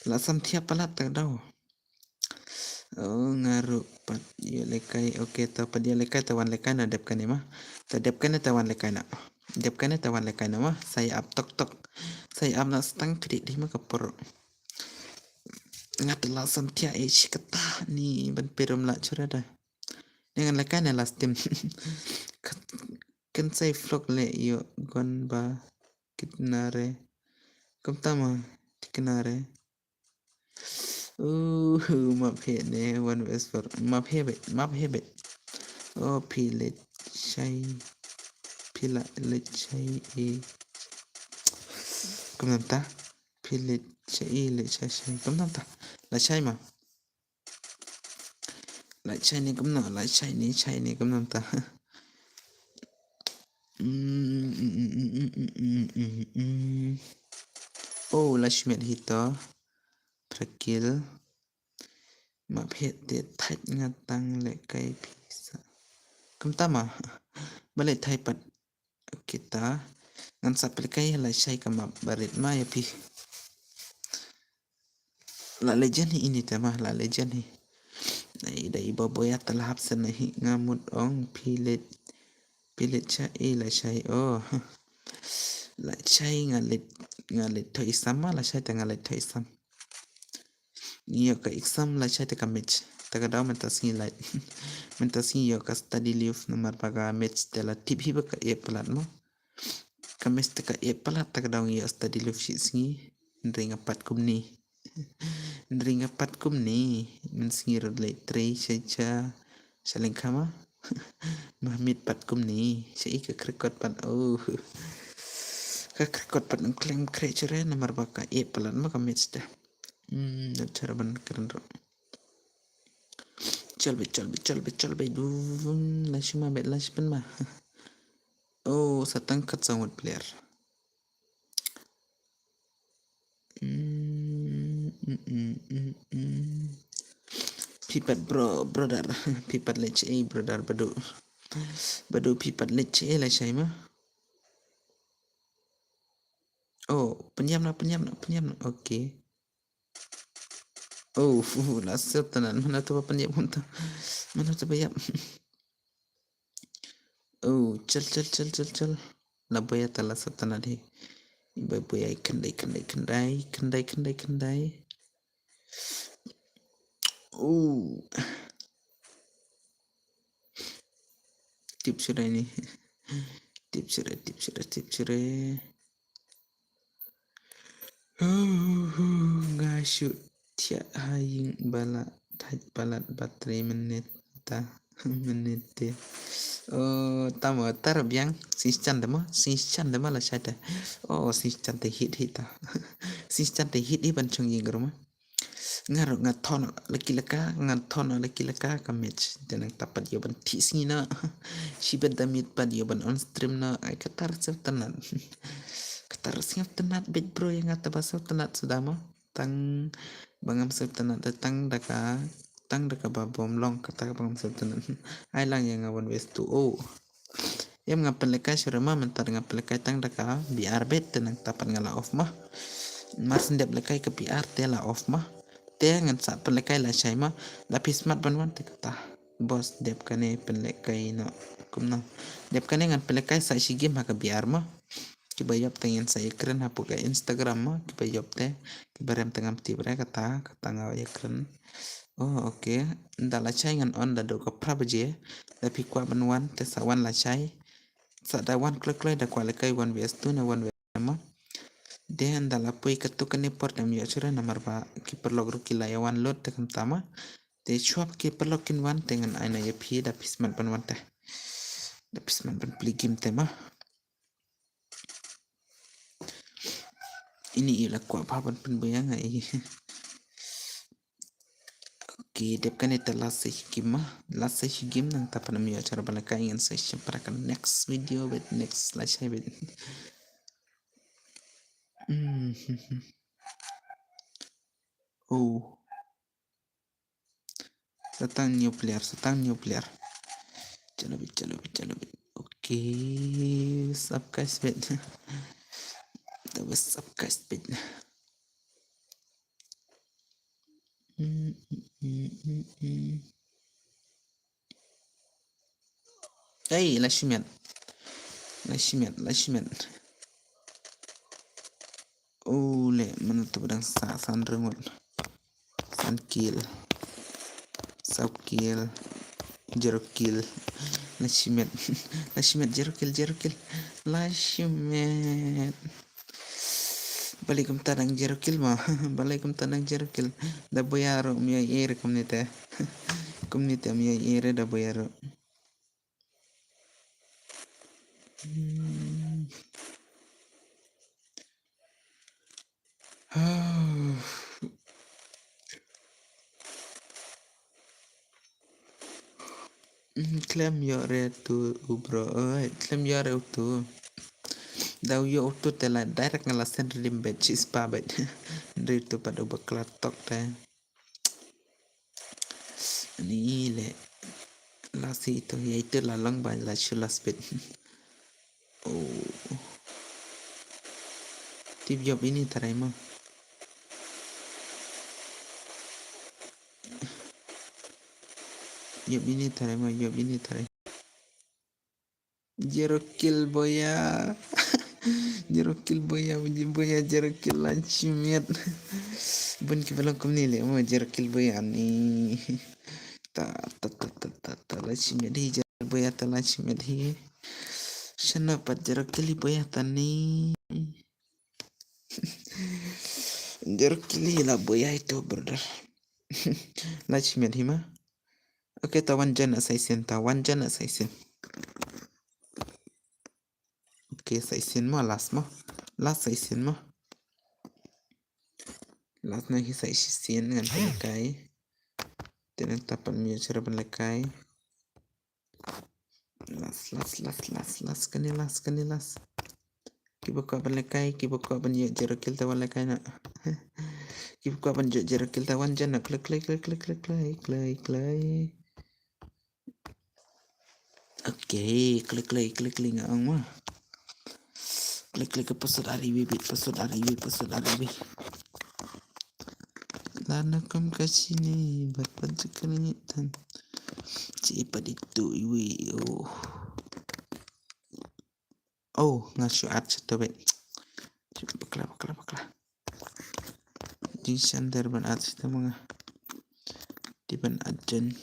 La samthiah palat ta daw. Oh, nga ruh pat ïoh lekai. Okay, ta pat ïoh lekai ta wan lekai na dep kane ma. Ta dep kane ta wan lekai na. Dep kane ta wan lekai na ma. Sa ïa ap tok tok. Sa ïa ap na stang kdik di ma ka por. Nga te la samthiah eh shi kata ni ban perum la chura da. Ni ngan lekai na last time. Kan sai vlog le ïoh gon ba kitnare. Kumta ma kitnare. Uh, map he ne one west for map he be map he be. Oh, phi le chai phi la le chai e. Kumta. Phi le chai e le chai chai. Kumta. La chai ma. La chai ne kumna la chai ne chai ne kumta. Oh, la shmet hito. Prakil. Ma phet te thait nga tang le kai pisa. Kumta ma. Ba le thai pat. Kita. Ngan sa pil kai la shai ka ma barit ma ya pi. La legend hi ini te ma la legend hi. Nai da iba boya ta la hap sen hi nga mut ong pilit. Pilit cha e la shai oh. La shai nga lit nga lit thoi sam ma la shai ta nga lit thoi sam. Ngi ïoh ka exam la shai ta ka match. Ta ka daw mynta sngi lait. Mynta sngi ïoh ka study leave namar ba ka match te la tip hi ba ka ïa palat mo. Ka match te ka ïa palat ta ka daw ngi ïoh study leave shi sngi. Nri nga pat kumni. Nri nga pat kumni. Mynsngi rod leit trei sha sha sha lengkama. Mahmit pat kumni. Sha i ka krikot pat oh. Ka krikot pat nang klem kre chere namar ba ka ïa palat ma ka match te. Hmm, na chara ban kren ro. Chal be chal be chal be chal be dun la shima be la shipen ma. Oh, satang kat sangot player. Hmm, hmm, hmm, hmm, hmm. Pipat bro brother. Pipat lech eh brother badu. Badu pipat lech eh la shai ma. Oh, penyam na penyam na penyam na. Okay. Oh, uh, la sep tanan mana tu ba penyam hunta. Mana tu ba yap. Oh, chal chal chal chal chal. La boya ta la sep tanan hi. Iba boya khandai khandai khandai khandai khandai khandai. Oh. Tip sure ni. Tip sure tip sure tip sure. Nga shu thiah ha ïing bala thait palat battery minit ta minit te. Oh, tamo tar biang sinchan dama sinchan dama la shata. Oh, sinchan te hit hit ta. Sinchan te hit hi ban chung ïing ruma. Nga ruh nga thon laki laka nga thon laki laka ka match. Te nang tapat ïa ban thi sngi na. Shi bet da mit pat ïa ban on stream na ai katar sep tanat. Katar sep tanat bet bro ïa nga taba sep tanat suda ma. Tang ba ngam sep tanat tang da ka tang da ka ba bom long kata ba ngam sep tanat. Ai lang ïa nga wan west tu oh. Em nga pynlekai shuh ma mynta nga pynlekai tang da ka B R bet te nang tapat nga la off ma. Mar sendep lekai ka B R te la off ma. Te Te ngan sa pynlehkai lashai mo. Da phi smat ban wan te kata. Boss dep kane pynlehkai noh. Kumno. Dep kane ngan pynlehkai sa shi game ha ka B R mo. Kiba ïoh te ngan sa ïakren hapoh ka Instagram mo. Kiba ïoh te. Kiba rem te ngam tip re kata. Kata nga ïakren. Oh, okay. Da lashai ngan on da dei ka phra baje. Da phi kwah ban wan te sa wan lashai. Sa da wan kloi kloi da kwah lehkai one versus two ne one versus mo. Te ynda la poi katto katne por te ym ïoh shuh re namar ba ki paralok ruh ki la ïa wan lut te kumta mo. Te shuwa ba ki paralok kin wan te ngan ai noh ïa phi da phi smat ban wan te. Da phi smat ban plie game te mo. Ini i la kwah bha ban pynbna nga i. Okay, dep kane te last sa shi game mo. Last sa shi game nangta pat ym ïoh shuh re ban lehkai, ngan sa ïashem para ka next video bad next lashai bad. Hmm. Oh. Sa tang new player, sa tang new player. Chalo bit, chalo bit, chalo bit. Okay, sub guys bit. That was sub guys bit. Mm, mm, mm, mm, mm. Hey, la shimet. La shimet, la shimet. Oh, le, mana tu pedang sa, san rengut. San kill. Saw kill. Zero kill. La shimet. La shimet, zero kill, zero kill. La shimet. Balei kumta dang zero kill mo. Balei kumta dang zero kill. Da boya ruh ym ïoh ïa re kumne te. Kumne te ym ïoh ïa re da boya ruh. Hmm. Hmm, khlem ïoh re tu u bro. Oi, khlem ïoh re utu. Da u ïoh utu te la direct nga la send redeem badge shisha bad. Hynrei utu pat u bakla tok te. Ni le. La si itu ïa itu la long ba la shu last bit. Oh. Tip ïoh ini tharai mo. Ïoh ini tharai mo, ïoh ini tharai. Zero kill boya. Zero kill boya, boya zero kill la shimet. Bun ki ba long kumne le mo zero kill boya ni. Ta, ta, ta, ta, ta, ta, la shimet hi zero boya ta la shimet hi. Shano pat zero kill hi boya ta ni. Zero kill hi la boya itu brother. La shimet hi ma. Okay, ta wan jan sa shisien, ta wan jan sa shisien. Okay, sa shisien mo, last mo. Last sa shisien mo. Last na hi sa shisien ngan pynlehkai. Te nangta pat ym ïoh shuh re ban lehkai. Last, last, last, last, last, kane last, kane last. Kiba kwah ban lehkai, kiba kwah ban ïoh zero kill te wan lehkai na. Kiba kwah ban ïoh zero kill te wan jan na, klik, klik, klik. Okay, klik, klik, klik, klik nga ong ma. Klik, klik, password R E V bit, password R E V, password R E V. Lana kam ka shini, bat bat jikani tan. Chi pat itu iwi, oh. Oh, nga shu add shuh to bit. Bakla, bakla, bakla. Jingshan der ban add shuh to ma nga. Di ban add jan.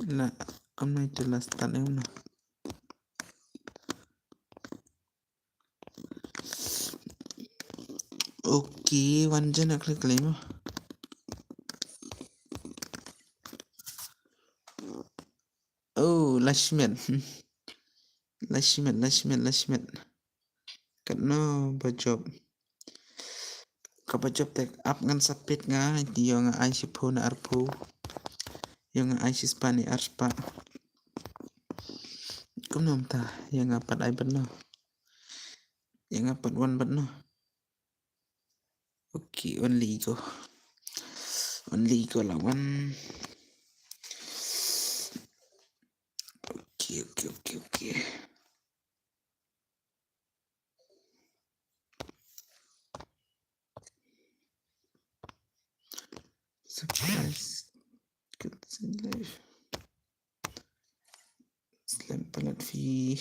La, kam na itu la start em na. Okay, wan jan na klik lei mo. Oh, la shimet. Hmm. La shimet, la shimet, la shimet. Katno ba jop. Kaba jop te ap ngan sa peit nga, ïoh nga ai shiphew ne arphew. Ïoh nga ai shispah ne arspah. Kumno mynta, ïoh nga pat ai bad no. Ïoh nga pat wan bad no. Okay, only ego. Only ego la wan. Okay, okay, okay, okay. Surprise. Slem palat fi.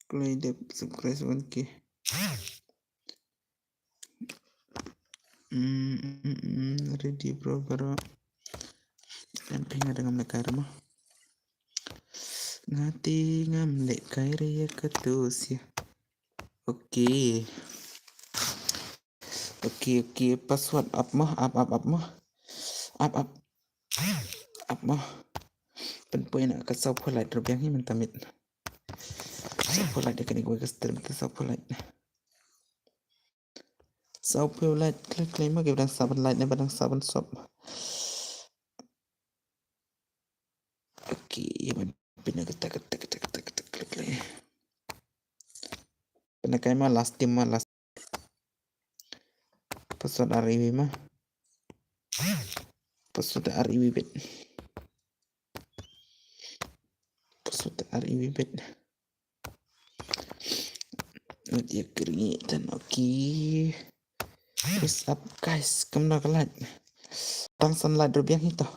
Kloi dep subscribe one K. Mm, mm, mm, ready bro, bro. Em ping ada ngam lekai rama. Ngati ngam lekai re ya ketus ya. Okay. Okay, okay, password up mah, up, up, up mah. Up, up. Up mah. Pynpoi na ka saw phew lait ruh biang hi mynta miet. Saw phew lait da kane ka stream te saw phew lait. Saw phew lait, klik, klik, ma ki ba dang saw ban lait ne ba dang saw ban sop. Okay, ya ban pina kata, kata, kata, kata, kata, klik, klik. Pina kai ma last game ma last. Password ar iwi ma. Password ar iwi bit. Password ar iwi bit. Ngat ya kri tan, okay. What's up guys? Kumno ka lait? Tang san lait ruh biang hi to.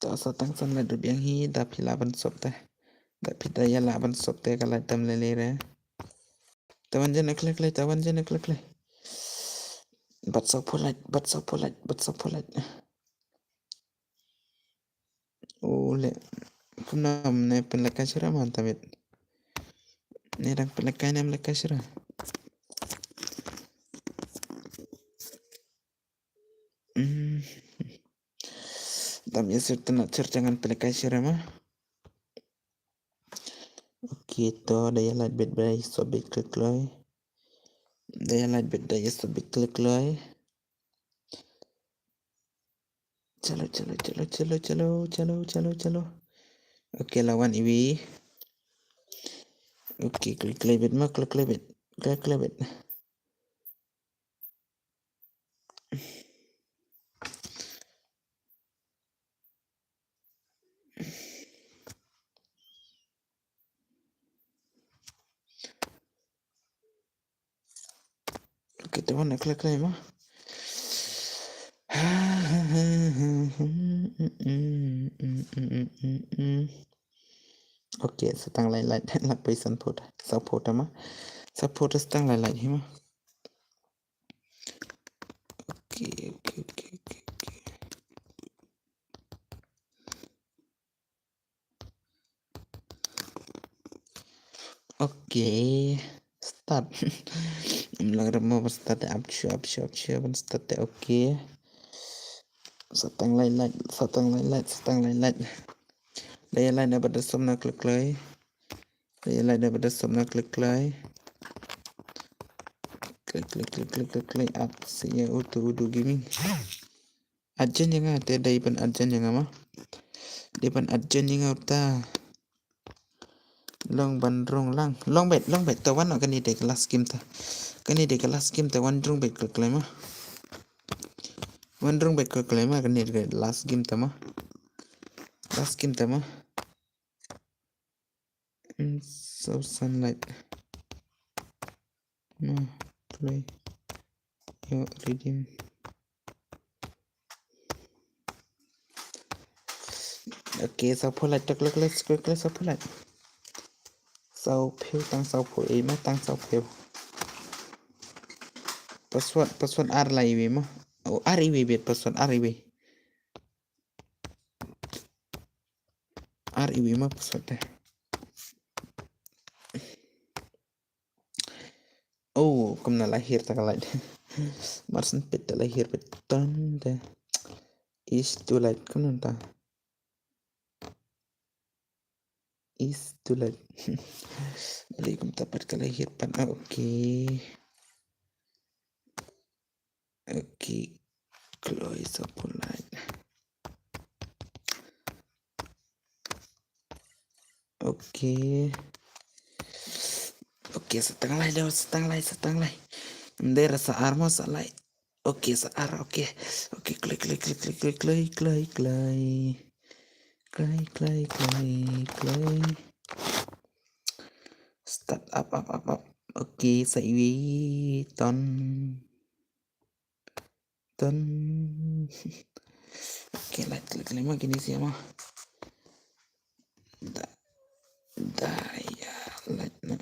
To sa tang san lait ruh biang hi, da phi lah ban sop te. Da phi da ya lah ban sop te ka lait tam lele re. Tawan jan klik klik, tawan jan klik klik. Bat saw phew lait, bat saw phew lait, bat saw phew lait. Ole. Kumno ne pynlait kai shira man tamit. Ne dang pynlait kai ne em lait kai shira. Hmm. Dam ya sir tena sir jangan pynlait kai shira ma. Okay to da ya lait bit bai so bit klik kloi. Da ya lait bit da ya so bit klik kloi. Chalo, chalo, chalo, chalo, chalo, chalo, chalo, chalo. Okay, lawan iwi. Okay, klik, klik bit ma, klik, klik bit. Klik, klik bit. Okay, te wan klik klik ma. Okay, sa tang lai lai la poi san put. Sa put ma. Sa put sa tang lai lai hi ma. Okay, okay, okay, okay, okay. Okay. Start. Em lang remo ban start de, up shu, up shu, up shu ban start de. Okay. Sa tang lai lai, sa tang lai lai, sa tang lai lai. Lai lai na bada som na klik lai. Lai lai na bada som na klik lai. Klik klik klik klik klik klik. Up si ya utu udu gaming. Ajan ya nga te dei ban ajan ya nga ma. Dei ban ajan ya nga uta. Long ban rung lang. Long bet, long bet. Te wan kani dei ka last game ta. Kani dei ka last game ta wan rung bet klik lai ma. Wan rung bet klik lai ma kani dei ka last game ta ma. Last game ta ma. Mm, so sunlight. Ma, play. Yo, redeem. Okay, sa phew lait, tak lek lek scroll lek sa phew lait. Sa phew tang sa phew, eh, ma tang sa phew. Password, password ar lai iwi ma. Oh, ar iwi bit password ar iwi. Ar iwi ma password te. Oh, kumna la hiar ta ka lait. Marsan pit ta la hiar pit tan te. Is too late kumna ta. Is too late. Balik kumta pat ka la hiar pan. Ah, okay. Okay. Kloi sa phew lait. Okay. Okay, sa tang lai deh, sa tang lai, sa tang lai. Ndera sa ar mo sa lai. Okay, sa ar, okay. Okay, kloi, kloi, kloi. Kloi, kloi, kloi, kloi. Start up, up, up, up. Okay, sa iwi ton. Tan. Okay, lait klik lima kini siama. Da, da, ya, lait na.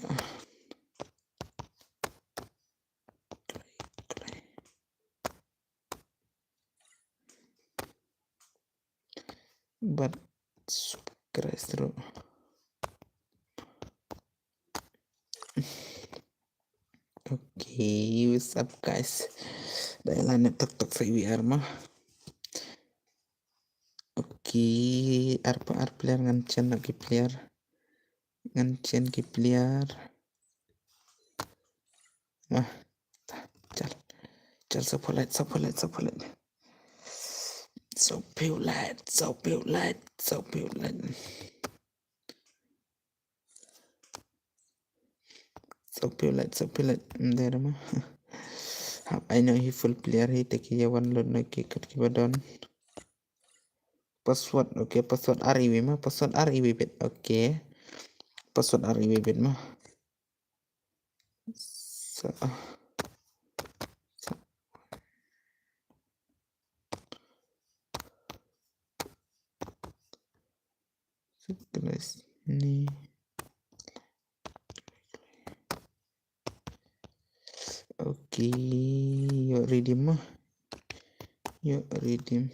Bad subscribe ruh. Okay, what's up guys? Da la net tok tok sa iwi ar ma. Okay, ar pa ar player ngan chen na ki player. Ngan chen ki player. Wah, chal. Chal, sa pholat, sa pholat, sa pholat. Sa pholat, sa pholat, sa pholat. Sa pholat, sa pholat. Ndera ma. Hap ai no hi full player hi te ki ya wan lut no ki kat ki badon. Password, okay, password ar iwi ma, password ar iwi bit, okay. Password ar iwi bit ma. Sa, sa. Sukses ni. Okay, yo redeem ma. Yo redeem.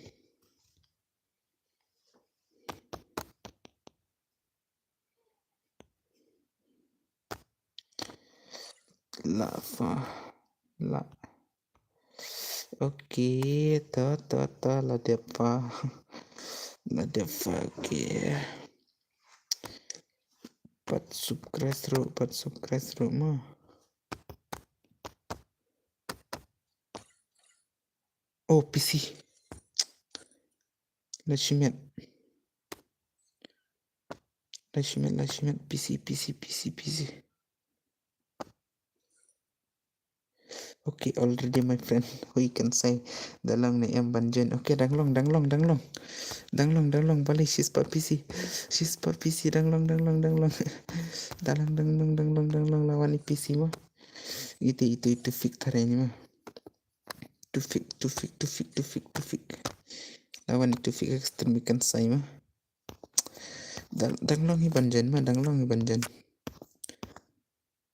La fa, la. Okay, to, to, to, la dep fa. La dep fa, okay. Pat subscribe ruh, pat subscribe ruh ma. Oh, P C. La shimet. La shimet, la shimet, P C, P C, P C, P C. Okay, already my friend. Who you can say? Dalang ne em ban join. Okay, dang long, dang long, dang long. Dang long, dang long, bali shispah P C. Shispah P C, dang long, dang long, dang long. Dalang, dang long, dang long, dang long, lawan i P C ma. Itu, itu, itu fix tare ni ma. Too fix, too fix, too fix, too fix, too fix. Lawan i too fix extreme ikan sai ma. Dang, dang long hi ban join ma, dang long hi ban join.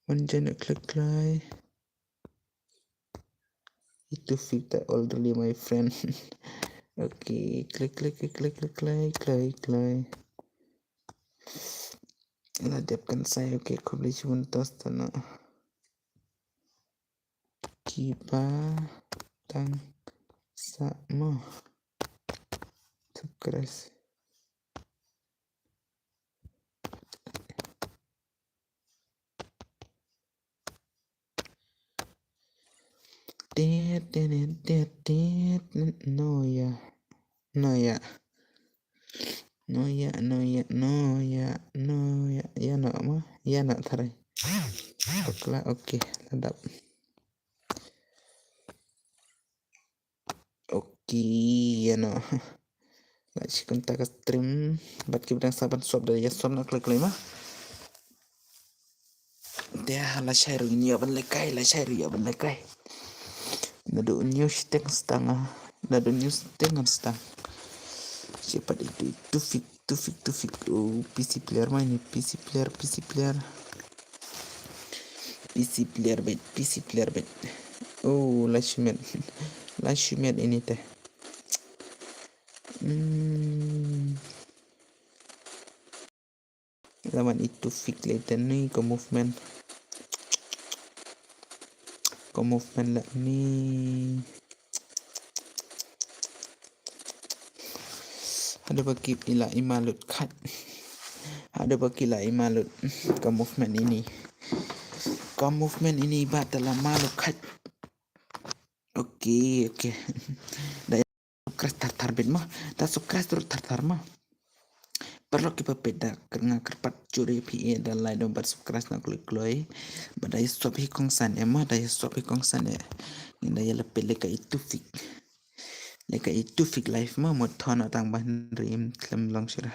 Ban join klik klai. Itu fix ta already my friend. Okay, klik, klik, klik, klik, klik, klik, klik, klik. La dep kan sai, okay, khublei shibun tos tano. Kiba tang sa mo. Subscribe. Tet, tet, tet, tet, no ya. No ya. No ya, no ya, no ya, no ya. Ya no ma, ya no tharai. Okla, okay, la dap. Okay, ya no. La shi kunta ka stream. Bat ki bidang saban swap da ya swap na klik lima. Te la shai ruh ïa ban lekai, la shai ruh ïa ban lekai. Naduh news teng stang ah. Naduh news teng stang. Siapa itu, itu fix, itu fix, itu fix. Oh, P C player ma ini, P C player, P C player. P C player bet, P C player bet. Oh, la shimet. La shimet ini te. Hmm. Lawan itu fix leten ni ko movement. Ko movement la ni. Ada baki ila imalut kat. Ada baki la imalut. Ko movement ini. Ko movement ini ba tala malut kat. Okay, okay. Da subscribe thar thar bit ma. Da subscribe thar thar ma. Paralok kiba peit da nga kyrpad juri phi da like dong bad subscribe na klik kloi. Bad da ïa sop hi kongsan eh ma, da ïa sop hi kongsan eh. Ngin da ïa la peit leka itu fix. Leka itu fix live ma, mo thon tang ba hynrei im khlem long shira.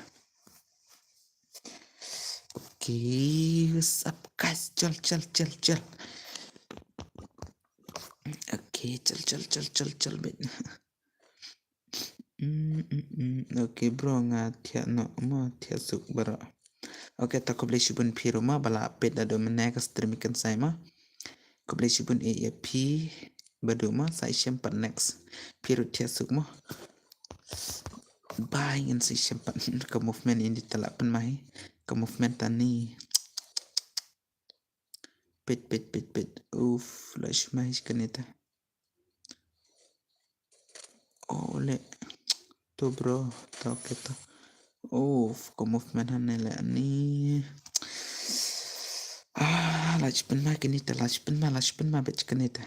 Okay, what's up guys? Chal, chal, chal, chal. Ok, Okay, chal chal chal chal chal bit. Mm, mm, mm. Okay bro, nga thiah noh mo, thiah suk baroh. Okay, to khublei shibun phi ruh mo ba la peit haduh mynne ka stream i kynsai mo. Khublei shibun ïa phi ba duh mo, sa ïashem pat next. Phi ruh thiah suk mo. Bye, ngan sa ïashem pat. Ka movement ïa ini te la pynmai. Ka movement tani. Peit peit peit peit. Uf, la shmai kane te. Oh le. To bro, to, okay to. Uf, ka movement hangne le ani. Ah, la pynmai kane te, la pynmai, la pynmai beit kane te.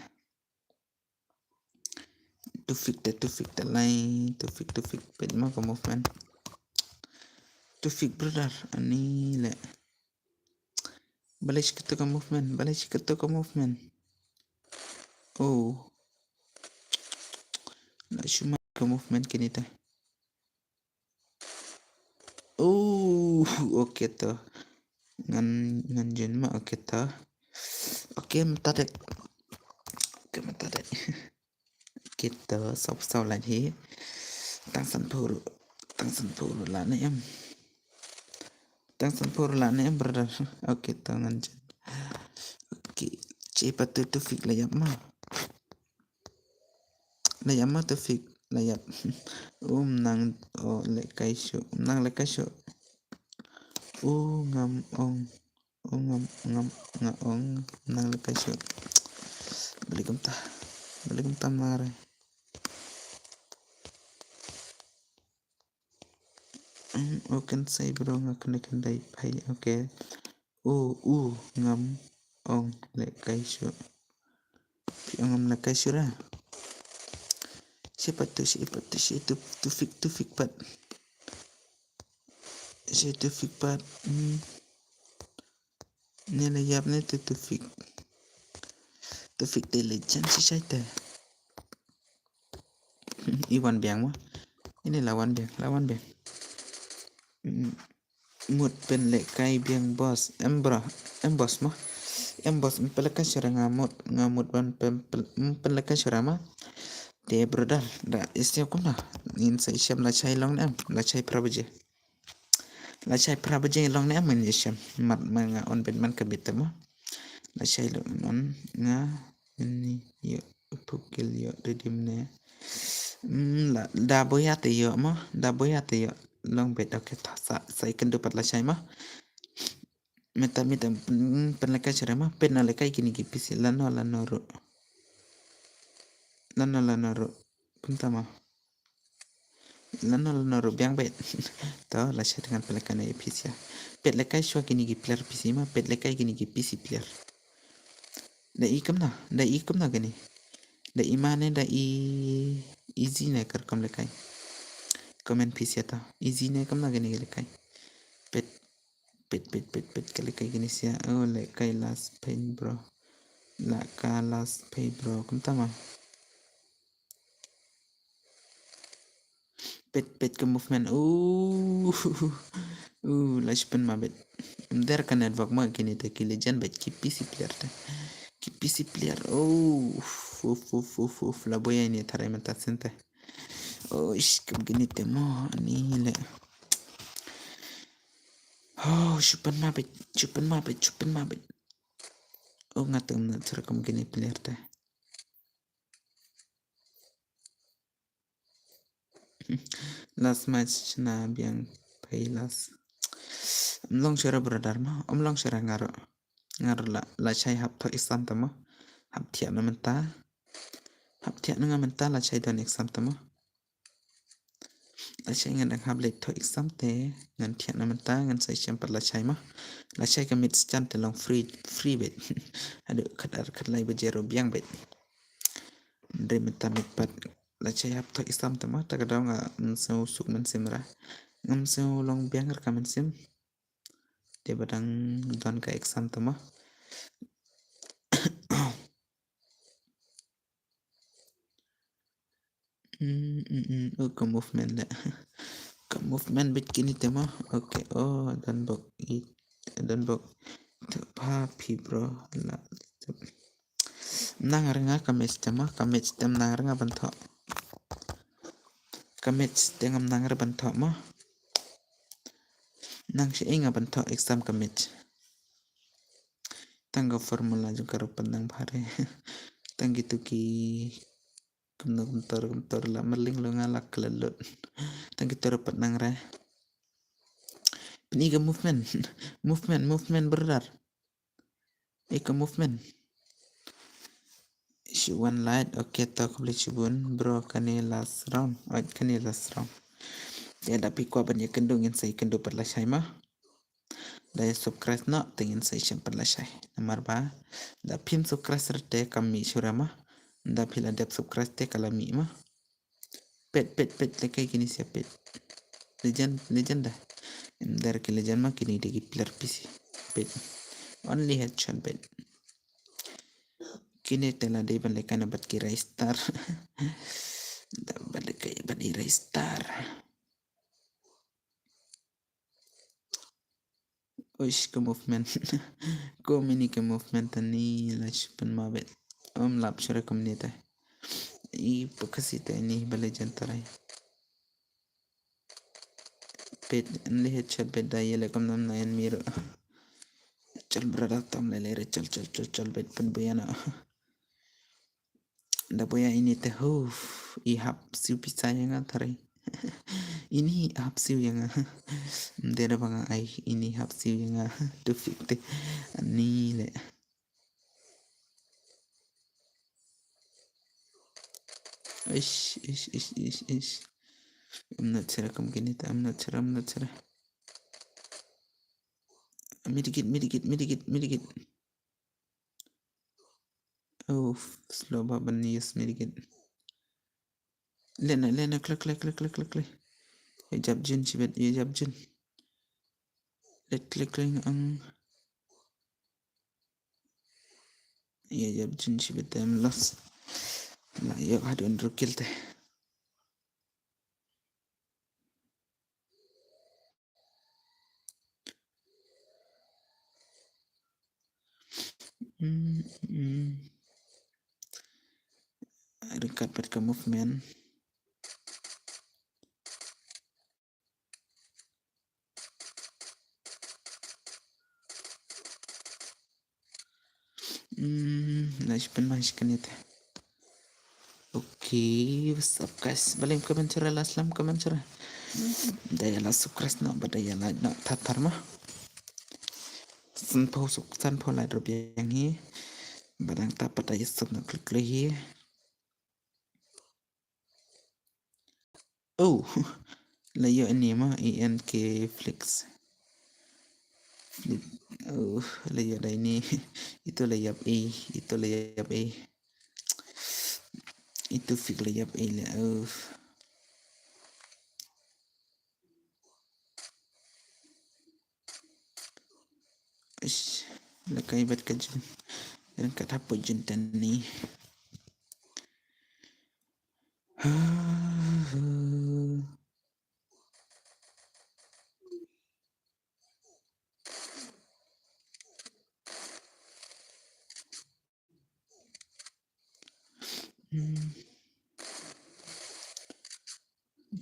Tufik te, tufik te lai, tufik, tufik, peit mo ka movement. Tufik brother, ani le. Balei shi kato ka movement, balei shi kato ka movement. Oh. La shmai ka movement kane te. Oh, okay to. Ngan, ngan join mo, okay to. Okay, mynta dei. Okay, mynta dei. Okay to, sop sop lait hi. Tang sanphew ruh, tang sanphew ruh la ne em. Tang sanphew ruh la ne em brother. Okay to, ngan join. Okay, check pat to, Tufik la ïap mo. La ïap mo Tufik, la ïap. Um nang, oh, lehkai shuh, um nang lehkai shuh. U ngam ong, u ngam, ngam, nga ong, um nang lehkai shuh. Balei kumta, balei kumta mare. Mm, u kynsai bro, nga kane khyndai phai, okay. U, u ngam ong lehkai shuh. Phi ong ngam lehkai shuh ra. Shi pat to, shi pat to, shi to, Tufik, Tufik pat. Shi Tufik pat. Hmm. Ni la ïap ne to Tufik. Tufik te legend shi shai te. I wan biang mo. Ini la wan biang, la wan biang. Mm. Mut pynlehkai biang boss. Em bro, em boss mo. Em boss, em pynlehkai shuh ra nga mut, nga mut ban pyn, pyn, em pynlehkai shuh ra mo. Te brother, da ïashem kumno. Ngin sa ïashem lashai long ne em, lashai phra baje. Lashai phra baje long ne em ngin ïashem. Mat ma nga on beit man ka bit te mo. Lashai long non nga. Ini ïoh pukil ïoh redeem ne. Hmm, la, da boya te ïoh mo, da boya te ïoh. Long beit, okay, ta sa, sa ïakynduh pat lashai mo. Mynta, mynta, hmm, pynlehkai shuh ra mo, pynlehkai kine ki P C, lano, lano ruh. Lano, lano ruh. Kumta mo. Lano, lano ruh biang beit. To, lashai te ngan pynlehkai na ïa P C. Pynlehkai shuwa kine ki player P C mo, pynlehkai kine ki P C player. Da i kumno, da i kumno kane. Da i mane, da i easy ne ka rukom lehkai. Comment P C to. Easy ne kumno kane ka lehkai. Peit, peit, peit, peit, peit ka lehkai kane sia. Oh, lehkai last pain bro. La ka last pain bro. Kumta mo. Peit, peit ka movement. Uh, uh, la shu pynmabit. Ym der ka network mo kine te ki legend beit ki P C player te. Ki P C player. Oh, uf, uf, uf, uf, uf. La boya ini tharai mynta sien te. Oh, ish, kam kine te mo. Ani le. Oh, shu pynmabit, shu pynmabit, shu pynmabit. Oh, nga te ym na tharai kam kine player te. Last match shna biang phai last. Ym long shuh ra brother mo, ym long shuh ra nga ruh. Nga ruh la, lashai hap thoh exam te mo. Hap thiah na mynta. Hap thiah na nga mynta lashai don exam te mo. Lashai ngan dang hap leit thoh exam te, ngan thiah na mynta, ngan sa ïashem pat lashai mo. Lashai ka mid scan te long free, free beit. Haduh khatar khatlai baje ruh biang beit. Hynrei mynta mid pat lashai hap thoh exam te mo, ta ka daw ngam sngew suk mynsiem ra. Ngam sngew long biang ra ka mynsiem. Te ba dang don ka exam te mo. Mm, mm, mm. Oh, ka movement le. Ka movement beit kine te mo. Okay, oh, don bok i, don bok. Te pha phi bro la. Nang re nga ka maths te mo, ka maths te nang re nga ban thoh. Ka maths te ngam nang re ban thoh mo. Nang shi nga ban thoh exam ka maths. Tang ka formula jong ka ruh pat nang bha re. Tang kitu ki kumno kumtor kumtor la merling lo nga la klet lut. Tang kitu ruh pat nang re. Pyni ka movement. Movement, movement brother. Ïa ka movement. Shu wan light, okay, to khublei shibun bro, kane last round. Oi, kane last round. Ïa da phi kwah ban ïakynduh ngin sa ïakynduh pat lashai mo. Da ïa subscribe noh te ngin sa ïashem pat lashai. Namar ba da phim subscribe te kam mih shuh re mo. Da phi la dep subscribe te ka la mih mo. Peit, peit, peit, lehkai kine sia peit. Legend, legend da. Em, da ki legend mo kine da ki player P C. Peit. Only headshot peit. Kine te la dei ban lehkai na bad ki Rai Star. Da ban lehkai bad i Rai Star. Uish, ka movement. Kumne ka movement ani la shu pynmabit. Ym lap shuh re kumne te. I pa Khasi te ini ba legend tarai. Peit, only headshot peit da ïaleh kumno na enemy ruh. Chal brother, tam leh leh re, chal, chal, chal, chal, peit pynbuya na. Da buya ini te, huf, i hap siew pisa ïa nga tarai. Ini hap siew ïa nga. Ym dei da ba nga ai, ini hap siew ïa nga. Tu fik te. Ani leh. Ish, ish, ish, ish, ish. Ym nat shuh re kum kine te, ym nat shuh re, ym nat shuh re. Medikit, medikit, medikit, medikit. Oh, slow ba ban use medikit. Leh na, leh na, klik, klik, klik, klik, klik, klik. Ïa jap jin shibit, ïa jap jin. Leh klik, klik ang. Ïa jap jin shibit te ym loss. La ïoh haduh hynriew kill te. Mm, mm. Ryngkat bad ka movement. Hmm, la shu pynmai shi kane te. Okay, what's up guys? Balei ym comment shuh re, la slem comment shuh re. Da ïa la subscribe noh, bad da ïa like noh, tat tar ma. Sanphew suk, sanphew like ruh biang hi. Bad nangta pat da ïa sub noh klik klik hi. Oh, la ïoh ini ma, E N K Flix. Flix. Oh, la ïoh da ini. Itu la ïap ei, itu la ïap ei. Itu fik la ïap ei la. Oh. Ish, la kai bad ka jun. Ryngkat hapoh jun tani. Hmm.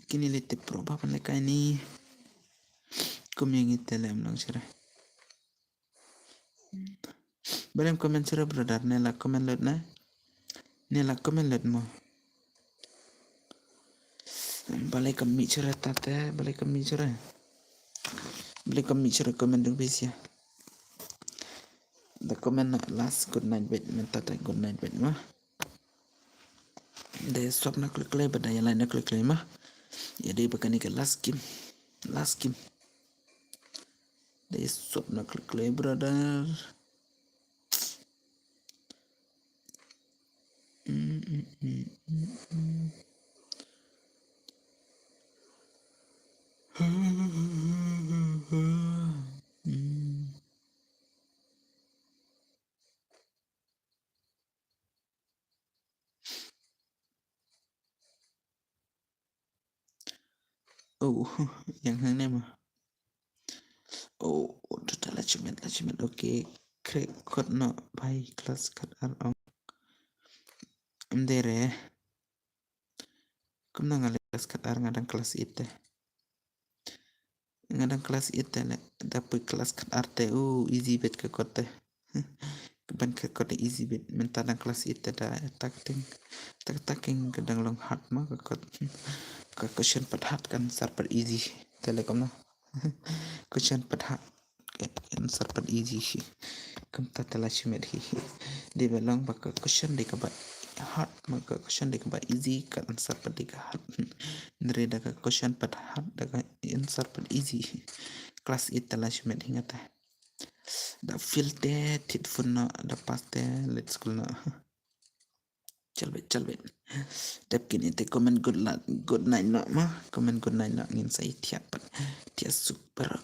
Kine lei tip pro ba pan lei kai ni. Kum ïa ngi te lei ym long shuh re. Balei ym comment shuh re brother, ne la comment lut ne. Ne la comment lut mo. Balei kam mih shuh re tate, balei kam mih shuh re. Balei kam mih shuh re comment duk bisi. Da comment na last good night bad, mynta te good night bad ma. Da ïa sub na klik klik bad da ïa like na klik klik ma. Ïa dei ba kane ka last game. Last game. Da ïa sub na klik klik brother. Mm, mm, mm, mm, mm. Mm. Oh, ïa hangne ma. Oh, total achievement, achievement. Okay, crack khot noh bhai, class kat ar ong. Em dei re. Kumno nga leh class khatar, nga dang class eight te. Nga dang class eight te leh, da poi class khatar te, oh, easy bit ka kot te. Ka ban ka kot easy bit, mynta dang class eight te da, tak ting, tak tak ing ka dang long hard ma ka kot. Ka question pat hard, ka answer pat easy. Te leh kumno. Question pat hard, ka answer pat easy hi. Kumta te la shimet hi. Dei ba long ba ka question dei kaba hard, ma ka question dei kaba easy, ka answer pat dei ka hard. Hynrei da ka question pat hard, da ka answer pat easy hi. Class eight te la shimet hi nga te. Da fail te thied phone noh, da pass te leit school noh. Chal beit, chal beit. Dep kine te comment good luck, good night noh ma. Comment good night noh, ngin sa ïa thiah pat. Thiah suk baroh.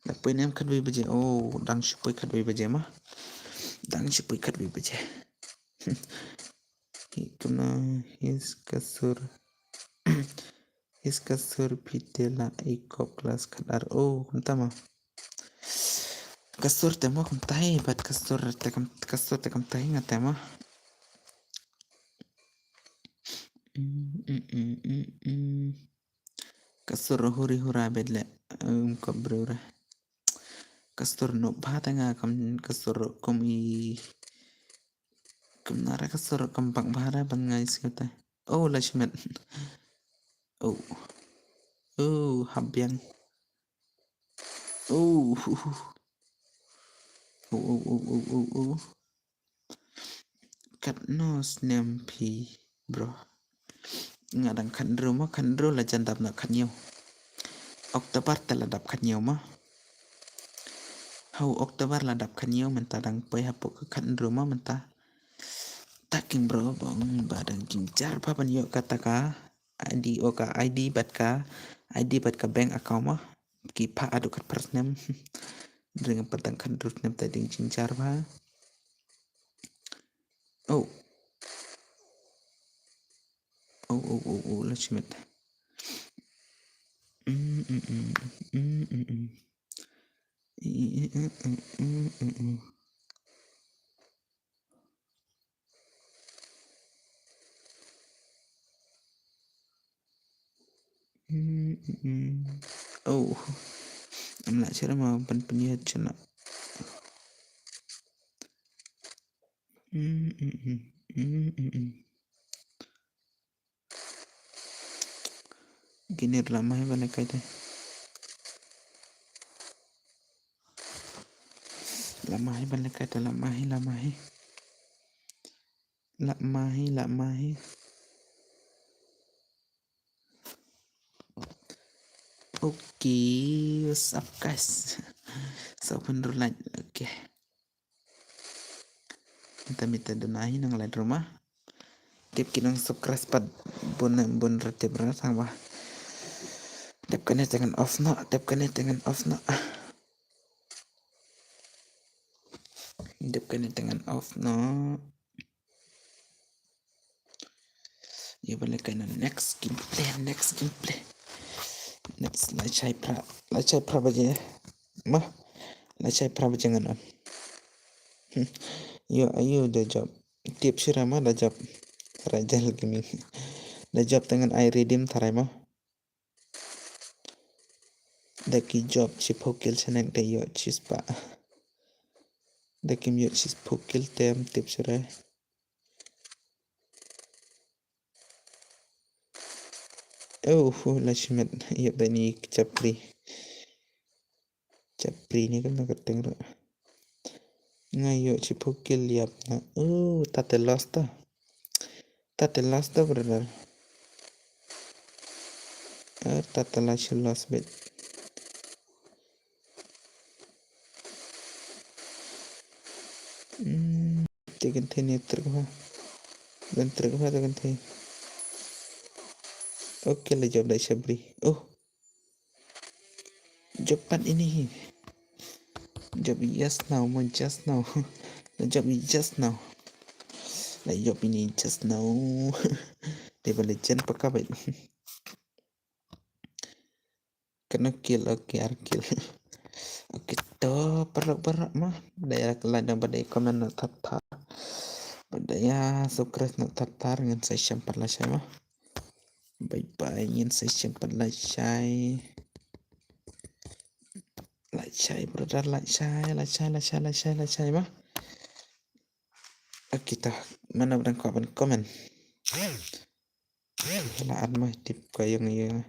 Da poi ne em khatwei baje. Oh, dang shu poi khatwei baje ma. Dang shu poi khatwei baje. Hi kumno, hi ka sur. Hi ka sur phi te la i kop class khatar. Oh, kumta ma. Ka sur te mo kumta hi, bad ka sur te kam, ka sur te kumta hi nga te mo. Mm, mm, mm, mm, mm. Ka sur huri hura bad leh, um, ka brura. Ka sur no bha te nga kam, ka sur kum i, kum nara ka sur kam bang bha ra ban ngai sngewta. Oh, la shimet. Oh. Oh, hap biang. Oh. Oh, oh, oh, oh, oh, oh. Katno snem phi, bro? Nga dang khathynriew mo, khathynriew la jan dap na khathynñiew. October te la dap khathynñiew mo. Hau October la dap khathynñiew, mynta dang poi hapoh ka khathynriew mo mynta. Taking bro, bong ba dang jingjar ba ban ïoh kata ka I D, o ka I D bad ka, I D bad ka bank account mo. Ki pha adu kat par snem. Ring pat dang khathynriew snem ta ding jingjar ba. Oh. Oh, oh, oh, oh, la shimet. Mm, mm, mm, mm, mm, mm. Mm, mm, mm, mm, mm, mm. Mm, mm, mm. Oh. Am la chara ma ban pynïaid chana. Mm, mm, mm. Mm, mm, mm. Kine la mai ban kai te. La mai ban kai te, la mai, la mai. La mai, la mai. Okay, what's up guys? So pynrulai. Okay. Mynta mynta duna hi nang lait ruma. Tip ki nang subscribe pat bun bun ra tip ra tang ba. Dep kane te ngan off noh, dep kane te ngan off noh. Dep kane te ngan off noh. Ïa ba leh kane next gameplay, next gameplay. Next la shai phra, la shai phra baje. Ma, la shai phra baje ngan on. Hmm. Ïa ayu da job. Tip shira ma da job. Rajal Gaming. Da job te ngan ai redeem tharai ma. Da ki job shiphew kill shanek da ïoh shispah. Da kim ïoh shiphew kill te em tip shira. Oh, la shimet ïa ba ni chapri. Chapri ni kan na kateng ro. Nga ïoh shiphew kill ïap na. Oh, tate lost ta. Tate lost ta, brother. Eh, tate la shi lost bit. Hmm, te kynthei ne trek bha. Dan trek bha te kynthei. Okay, la job da shabri. Oh. Job pat ini hi. Job just now, mo just now. La job just now. La job ini just now. Te ba legend paka bai. Kena kill, okay, ar kill. Okay, to paralok baroh ma. Dei la, la dang ba dei comment na that that. Ba Daya, subscribe na tatar ngin sa shem pat lashai ma. Bye bye, ngin sa shem pat lashai. Lashai brother, lashai, lashai, lashai, lashai, lashai ma. Kita mana bdang ko ban comment. La an ma tip ka yung yung.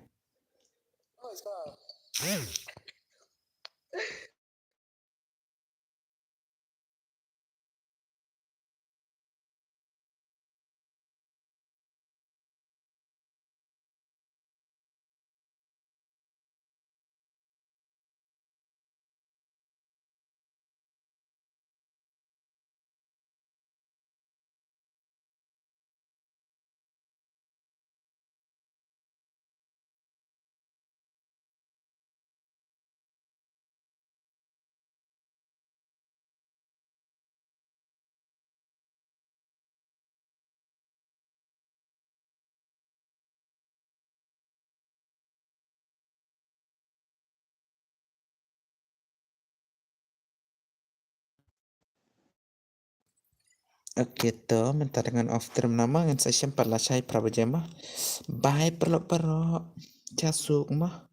Okay, to mynta ngan off stream namar ngan sa shem pat lashai phra baje ma. Bye paralok paralok. Jasuk ma.